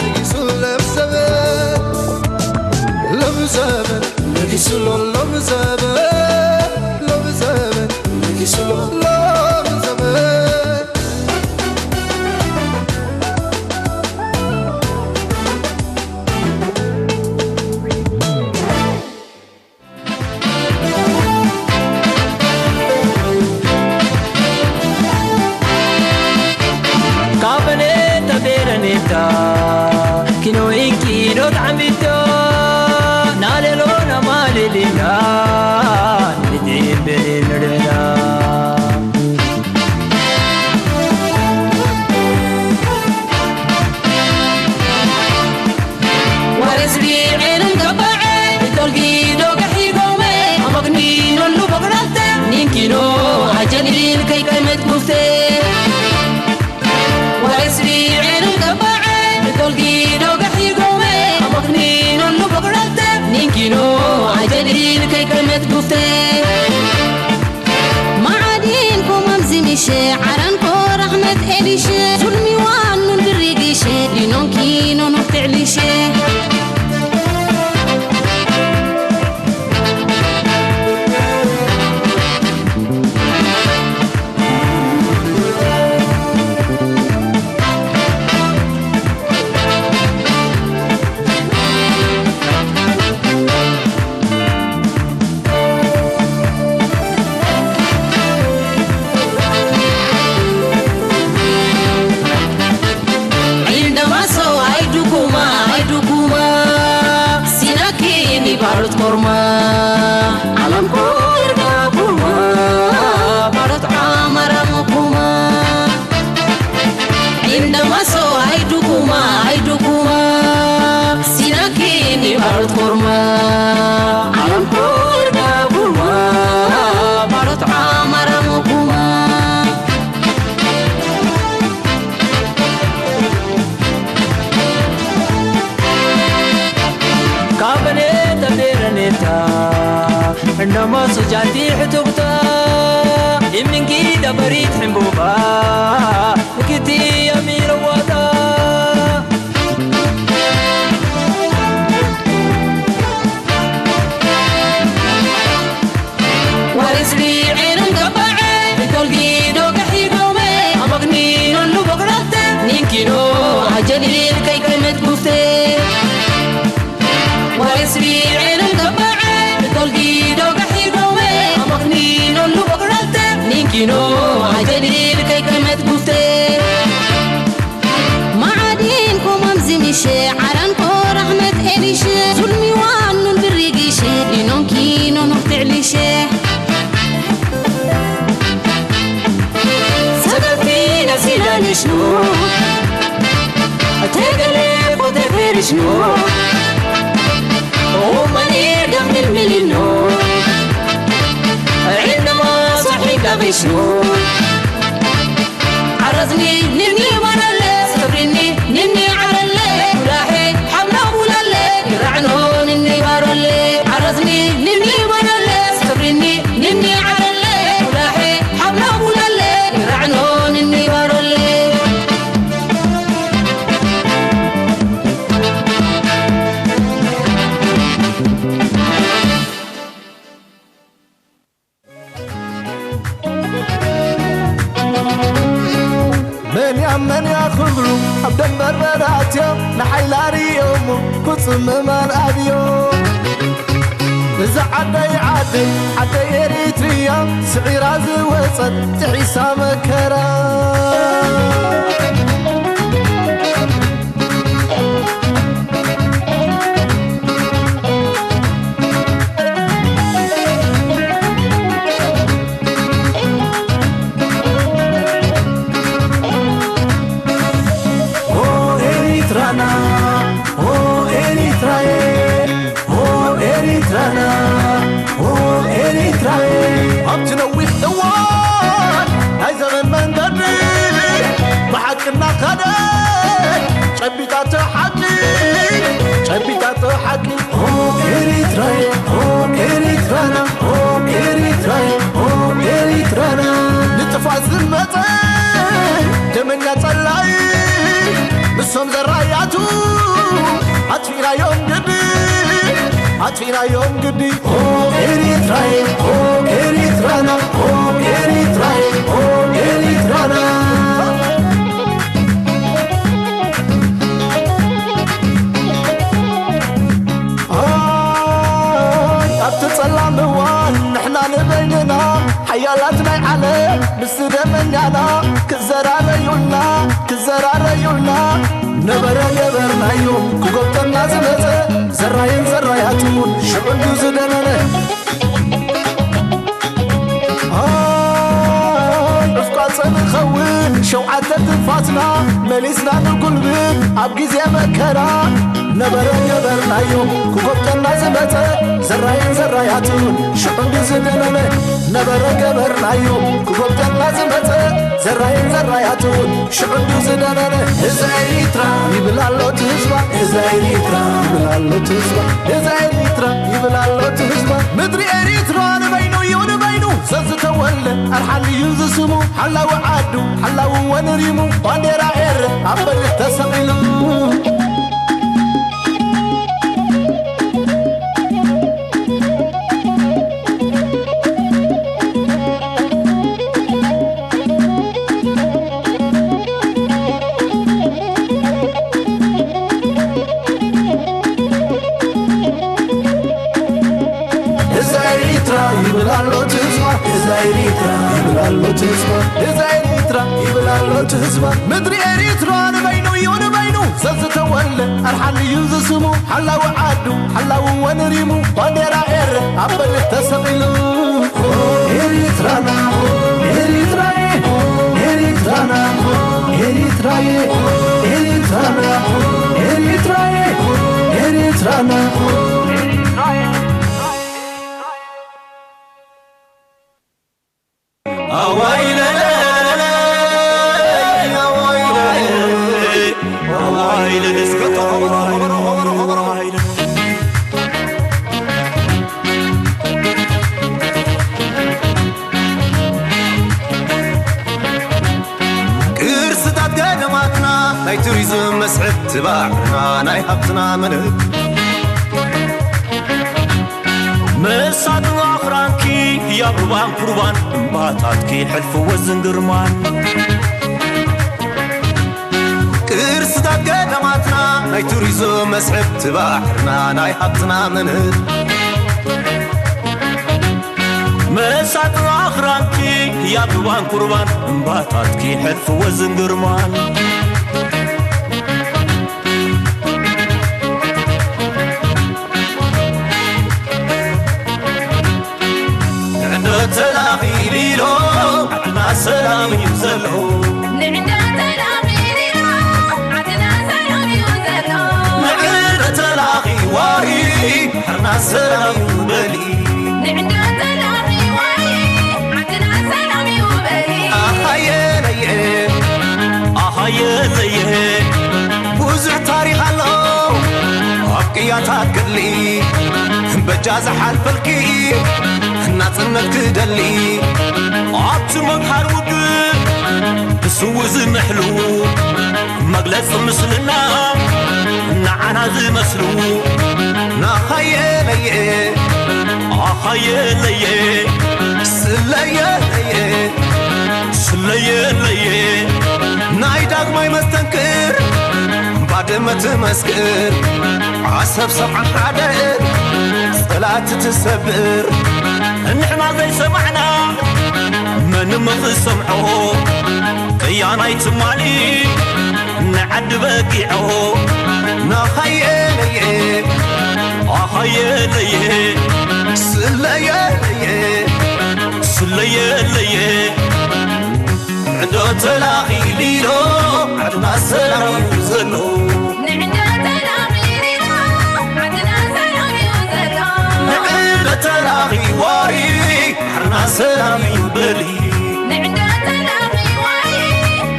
ነጊሱ ሎም ዘበን ሎም ዘበን ነጊሱ ሎም ዘበን ሎም ዘበን ነጊሱ ሎም ዘበን ካበኔታ ቤረኔታ ኪኖ ኢንኪኖ ጣዕሚቶ ናሌሎና ማሌሊና ንድዒ ቤሬ ንድዕና Waresbi elin gabae Tolgi doga higome Amagni nollu bagrate Ninkino ajanil kai kai met guste Waresbi elin gabae Tolgi doga higome Amagni nollu bagrate Ninkino ajanil kai kai met guste Ma'adin ko mamzi mishe Aran ko rahmet elishe Zulmi wan nun dirigi she Dinon ki nonuk te'lishe Nama sojati htukta, imingi dabarit himbuba, nikiti amira wata. Warisli elun gabae, tolgi do gahidome, amagni non lu bograte, ninkino, ajalil kai kai met guste. Warisli elun gabae, tolgi do gahidome, amagni non lu bograte, ninkino, ajalil kai kai met guste. ማዓዲን ኮማም ዝሚሸ ዓራን ቆራሕመት ኤሊሸ ዙልሚዋኑን ብሪጊሸ ኢኖንኪ ኖኖህ ትዕሊሸ ሰበብቲ ነሲዳንሽኑ ተገሌ ኮተፌርሽኑ ኦመኔ ገምልምልኖ ዒንማ ሳሒብ ዳቂሽኑ ዓረዝኒ ንኒ ባረለ ሰብሪኒ ንኒ ዓረለ ኩላሄ ሓብላ ቡላለ ይራዕኖ ንኒ ባረለ ዓረዝኒ ንኒ ባረለ ሰብሪኒ ንኒ ዓረለ ኩላሄ ሓብላ ቡላለ ይራዕኖ ንኒ ባረለ መን ያም መን ያኽብሩ ኣብ ደንበር በራትዮም ንሓይላ ርእዮሞ ክጽምማን ኣብዮም እዛ ዓደይ ዓደይ ዓደይ ኤሪትርያ ስዒራ ዝወጸት ጥሒሳ መከራ ኦ ኤሪትራና ኦ ኤሪትራየ ኦ ኤሪትራና ኦ ኤሪትራየ ኣብቲ ነዊሕ እዋን ናይ ዘመን መንገዲ ብሓቂ እናኸደ ጨቢጣቶ ሓቂ ጨቢጣቶ ሓቂ ኦ ኤሪትራየ ኦ ኤሪትራና ኦ ኤሪትራየ ኦ ኤሪትራና ንጥፋት ዝመፀ ደመኛ ፀላኢ ንሶም ዘራያቱ ኣጥፊእናዮም ግዲ ኣጥፊእናዮም ግዲ ኦ ኤሪትራየ ኦ ኤሪትራና ኦ ኤሪትራየ ኦ ኤሪትራና ኣይ ኣብቲ ጸላም እዋን ንሕና ንበይንና ሓያላት ናይ ዓለም ምስ ደመኛና ክዘራረዩልና ክዘራረዩልና ነበረ ገበርናዮም ክጎብጠና ዝመጸ ዘራይን ዘራያቱን ሽዑ እንድዩ ዝደነነ ኣይ ዕፍቋፀ ንኸውን ሸውዓተ ትንፋትና መሊስና ንጉልብብ ኣብ ግዜ መከራ ነበረ ገበርናዮ ክጎብጠና ዝመፀ ዘራይን ዘራያቱን ሽዑ እንድዩ ዝደነነ ነበረ ገበርናዮ ክጎብጠና ዝመፀ ዘራይን ዘራያቱን ሽዑ እንድዩ ዝደነነ እዛ ኤሪትራ ይብል ኣሎ እቲ ህዝባ እዛ ኤሪትራ ይብል ኣሎ እቲ ህዝባ እዛ ኤሪትራ ይብል ኣሎ እቲ ህዝባ ምድሪ ኤሪትራ ንበይኑ እዩ ንበይኑ ዘዝተወልደ ኣርሓል እዩ ዝስሙ ሓላዊ ዓዱ ሓላዊ ወንሪሙ ባንዴራ ኤረ ኣብ በርህ ተሰቒሉ እዛ ኤሪትራ ይብል ኣሎ እቲ ህዝባ እዛ ኤሪትራ ይብል ኣሎ እቲ ህዝባ እዛ ኤሪትራ ይብል ኣሎ እቲ ህዝባ ምድሪ ኤሪትራ ንበይኑ እዩ ንበይኑ ዘዝተወልደ ኣርሓል እዩ ዝስሙ ሓላዊ ዓዱ ሓላዊ ወንሪሙ ባንዴራ ኤረ ኣብ በርህ ተሰቒሉ ኤሪትራና ኤሪትራየ ኤሪትራና ኤሪትራየ ኤሪትራና ኤሪትራየ ኤሪትራና ባሕርና ናይ ሃብትና መለክ መሳጥን ኣኽራንኪ ያብ ሩባን ኩርባን እምባታትኪ ሕልፊ ወዝን ግርማን ቅርስታት ገዳማትና ናይ ቱሪዝም መስሕብ ትባሕርና ናይ ሃብትና መለክ መሳጥን ኣኽራንኪ ያብ ሩባን ኩርባን እምባታትኪ ሕልፊ ወዝን ግርማን ንዕዶ ተላኺ ሊሎ ዓድና ሰላም እዩ ዘሎ ንዕዶ ተላኺ ሊሎ ዓድና ሰላም እዩ ዘሎ ንዕዶ ተላኺ ዋሪ ዓድና ሰላም እዩ በሊ ንዕዶ ተላኺ ዋሪ ዓድና ሰላም እዩ በሊ ኣሃየ ለየ ኣሃየ ለየ ብዙሕ ታሪኽ ኣሎ ኣብ ቅያታት ገድሊ በጃ ዝሓልፈልኪ ናጽነት ክደሊ ኣብቲ መግሃር ውግእ ብስዉ ዝምሕሉ መግለጺ ምስልና ንዓና ዝመስሉ ናኻየ ለየ ኣኻየ ለየ ስለየ ለየ ስለየ ለየ ናይ ዳግማይ መስተንክር ባድመ ትመስክር ዓሰብ ሰብዓን ሓደ ጸላእቲ ትሰብር ንሕና ዘይሰማዕና መን እሞ ክሰምዖ ቅያናይ ትማሊ ንዓዲ በጊዖ ናኻየ ለየ ኣኻየ ለየ ስለየ ለየ ስለየ ለየ ዕዶ ተላኺ ሊሎ ዓድና ሰላም እዩ ዘሎ ንዕዶ ተላኺ ሊሎ ዓድና ሰላም እዩ ዘሎ ንዕዶ ተላኺ ዋሪ ዓድና ሰላም እዩ በሊ ንዕዶ ተላኺ ዋሪ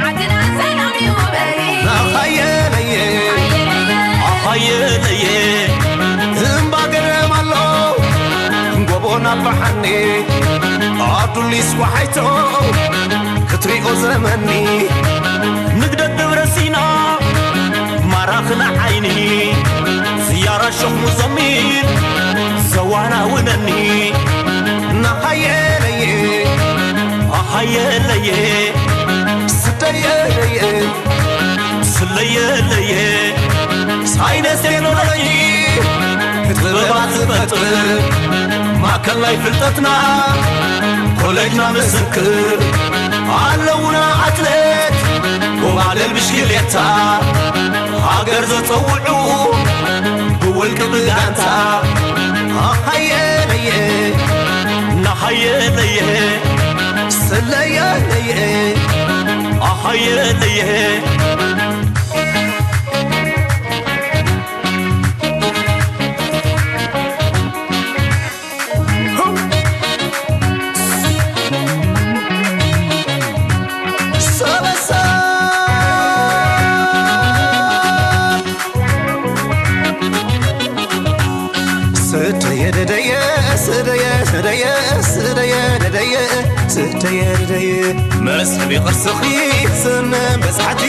ዓድና ሰላም እዩ በሊ ናኻየ ለየ ኣኻየ ለየ እምባ ገረም ኣሎ ጎቦና በሓኒ ኣዱሊስ ወሓይቶ ክትሪኦ ዝረመኒ ንግደት ደብረ ሲና ማራኺ ንዓይኒ ዝያራ ሸኽሙ ዘሚን ዘዋናውነኒ ናኻየ ለየ ኣኻየ ለየ ስደየ ለየ ስለየ ለየ ሳይንስ ቴክኖሎጂ ጥበባት ዝፈጥር ማእከል ናይ ፍልጠትና ኮሌጅና ምስክር ኣለውና ኣትሌት ጎባልል ብሽክሌታ ሃገር ዘጸውዑ ብውልቂ ብጋንታ ኣኻየ ለየ ናኻየ ለየ ስለየ ለየ ኣኻየ ለየ ስደየ ደደየ ስደየ ደደየ ስደየ ደደየ ስደየ ደደየ መስሕቢ ቅርስኺ ስነ በጻሕቲ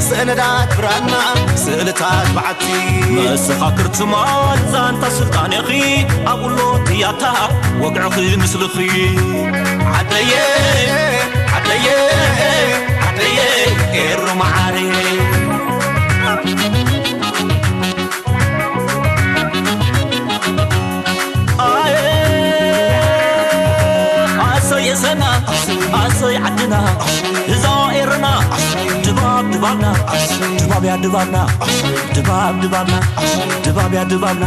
ሰነዳት ብራና ስእልታት በዓቲ መሰኻክር ትማል ዛንታ ስልጣኔኺ ኣብሎ ትያታ ወግዕኺ ምስልኺ ዓደየ ዓደየ ዓደየ ኤሩ መዓረየ ኣየ ኣሰይ የሰና ኣሰይ ዓድና እዛ ኤርና ድባብ ድባብና ድባብያ ድባብና ድባብ ድባብና ድባብያ ድባብና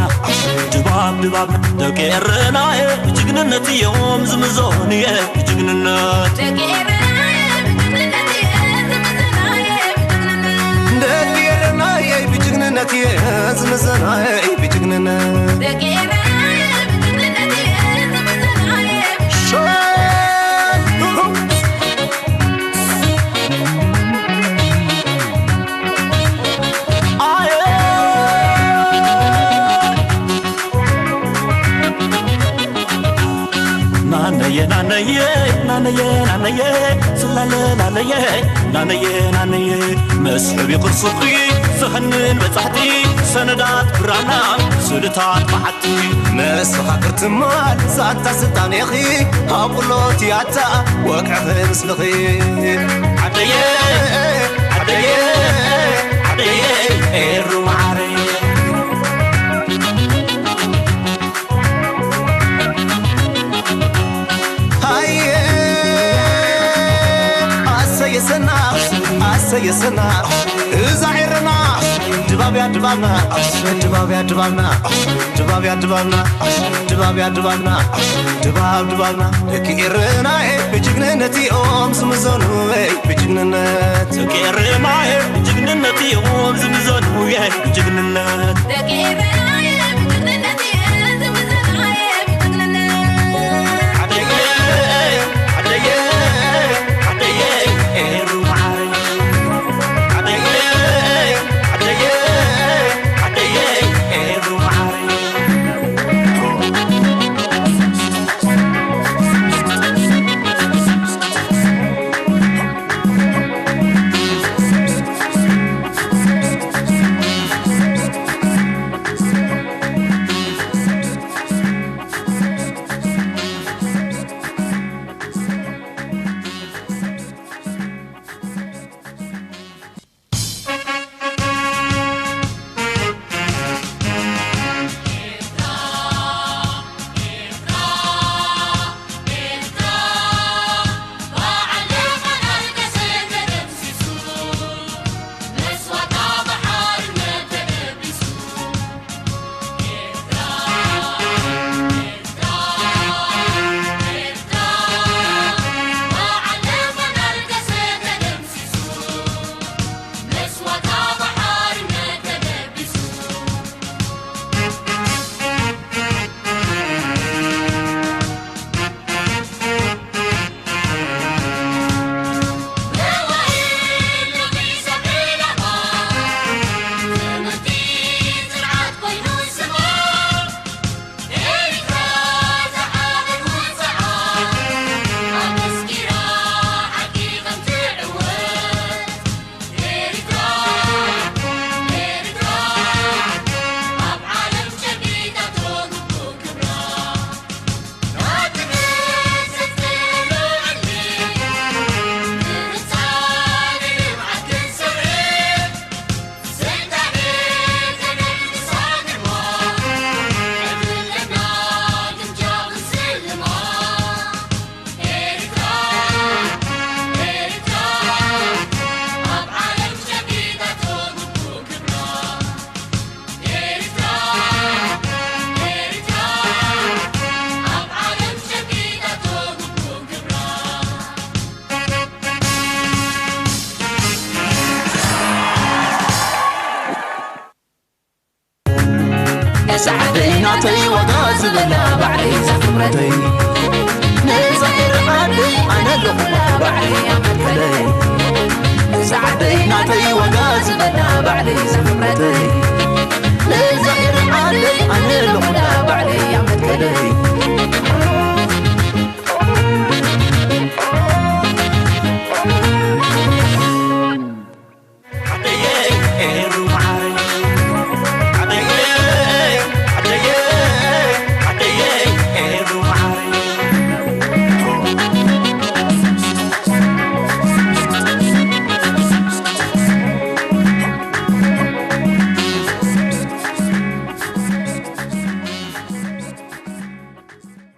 ድባብ ድባብና ደቂ ኤርናየ ብጅግንነት እዮም ዝምዞንየ ብጅግንነት ደቂ ኤርናየ ብጅግንነት እዮም ዝምዞንየ ብጅግንነት ደቂ ኤርናየ ብጅግንነት እየ ዝምዘናየ ብጅግንነት ደቂ ኤርናየ ብጅግንነት እየ ዝምዘናየ ሸ ናነየ ናነየ ናነየ ናነየ ስላለ ናነየ ናነየ ናነየ መስሕብ ይቕርስኺ ኸንን በጻሕቲ ሰነዳት ብራና ስእልታት በዓቲ መሰኻኽር ትማል ዛንታ ስልጣኔኺ ኣብ ኩሎ ትያታ ወግዕኺ ምስልኺ ዓደየ ዓደየ ዓደየ ኤሩ መዓረየ ሃየ ኣሰየሰና ኣሰየሰና እዛ ኤረና ድባብያ ድባብና ድባብያ ድባብና ድባብያ ድባብና ድባብያ ድባብና ድባብ ድባብና ደቂ ኤረናየ ብጅግንነት እዮም ዝምዘኑ ብጅግንነት ደቂ ኤረናየ ብጅግንነት እዮም ዝምዘኑ ብጅግንነት ደቂ ኤረናየ ብጅግንነት እዮም ዝምዘኑ ብጅግንነት ዓደየ ዓደየ ዓደየ ኤሩ መዓረየ ዓደየ ዓደየ ዓደየ ኤሩ መዓረየ እዛ ዓደይ ናተይ ዋጋ ዝበላ ባዕለይ እዛ ክብረተይ ነዛ ኤረ ዓደይ ኣነ ኣለኹላ ባዕለይ ኣመልከለይ እዛ ዓደይ ናተይ ዋጋ ዝበላ ባዕለይ እዛ ክብረተይ ነዛ ኤረ ዓደይ ኣነ ኣለኹላ ባዕለይ ኣመልከለይ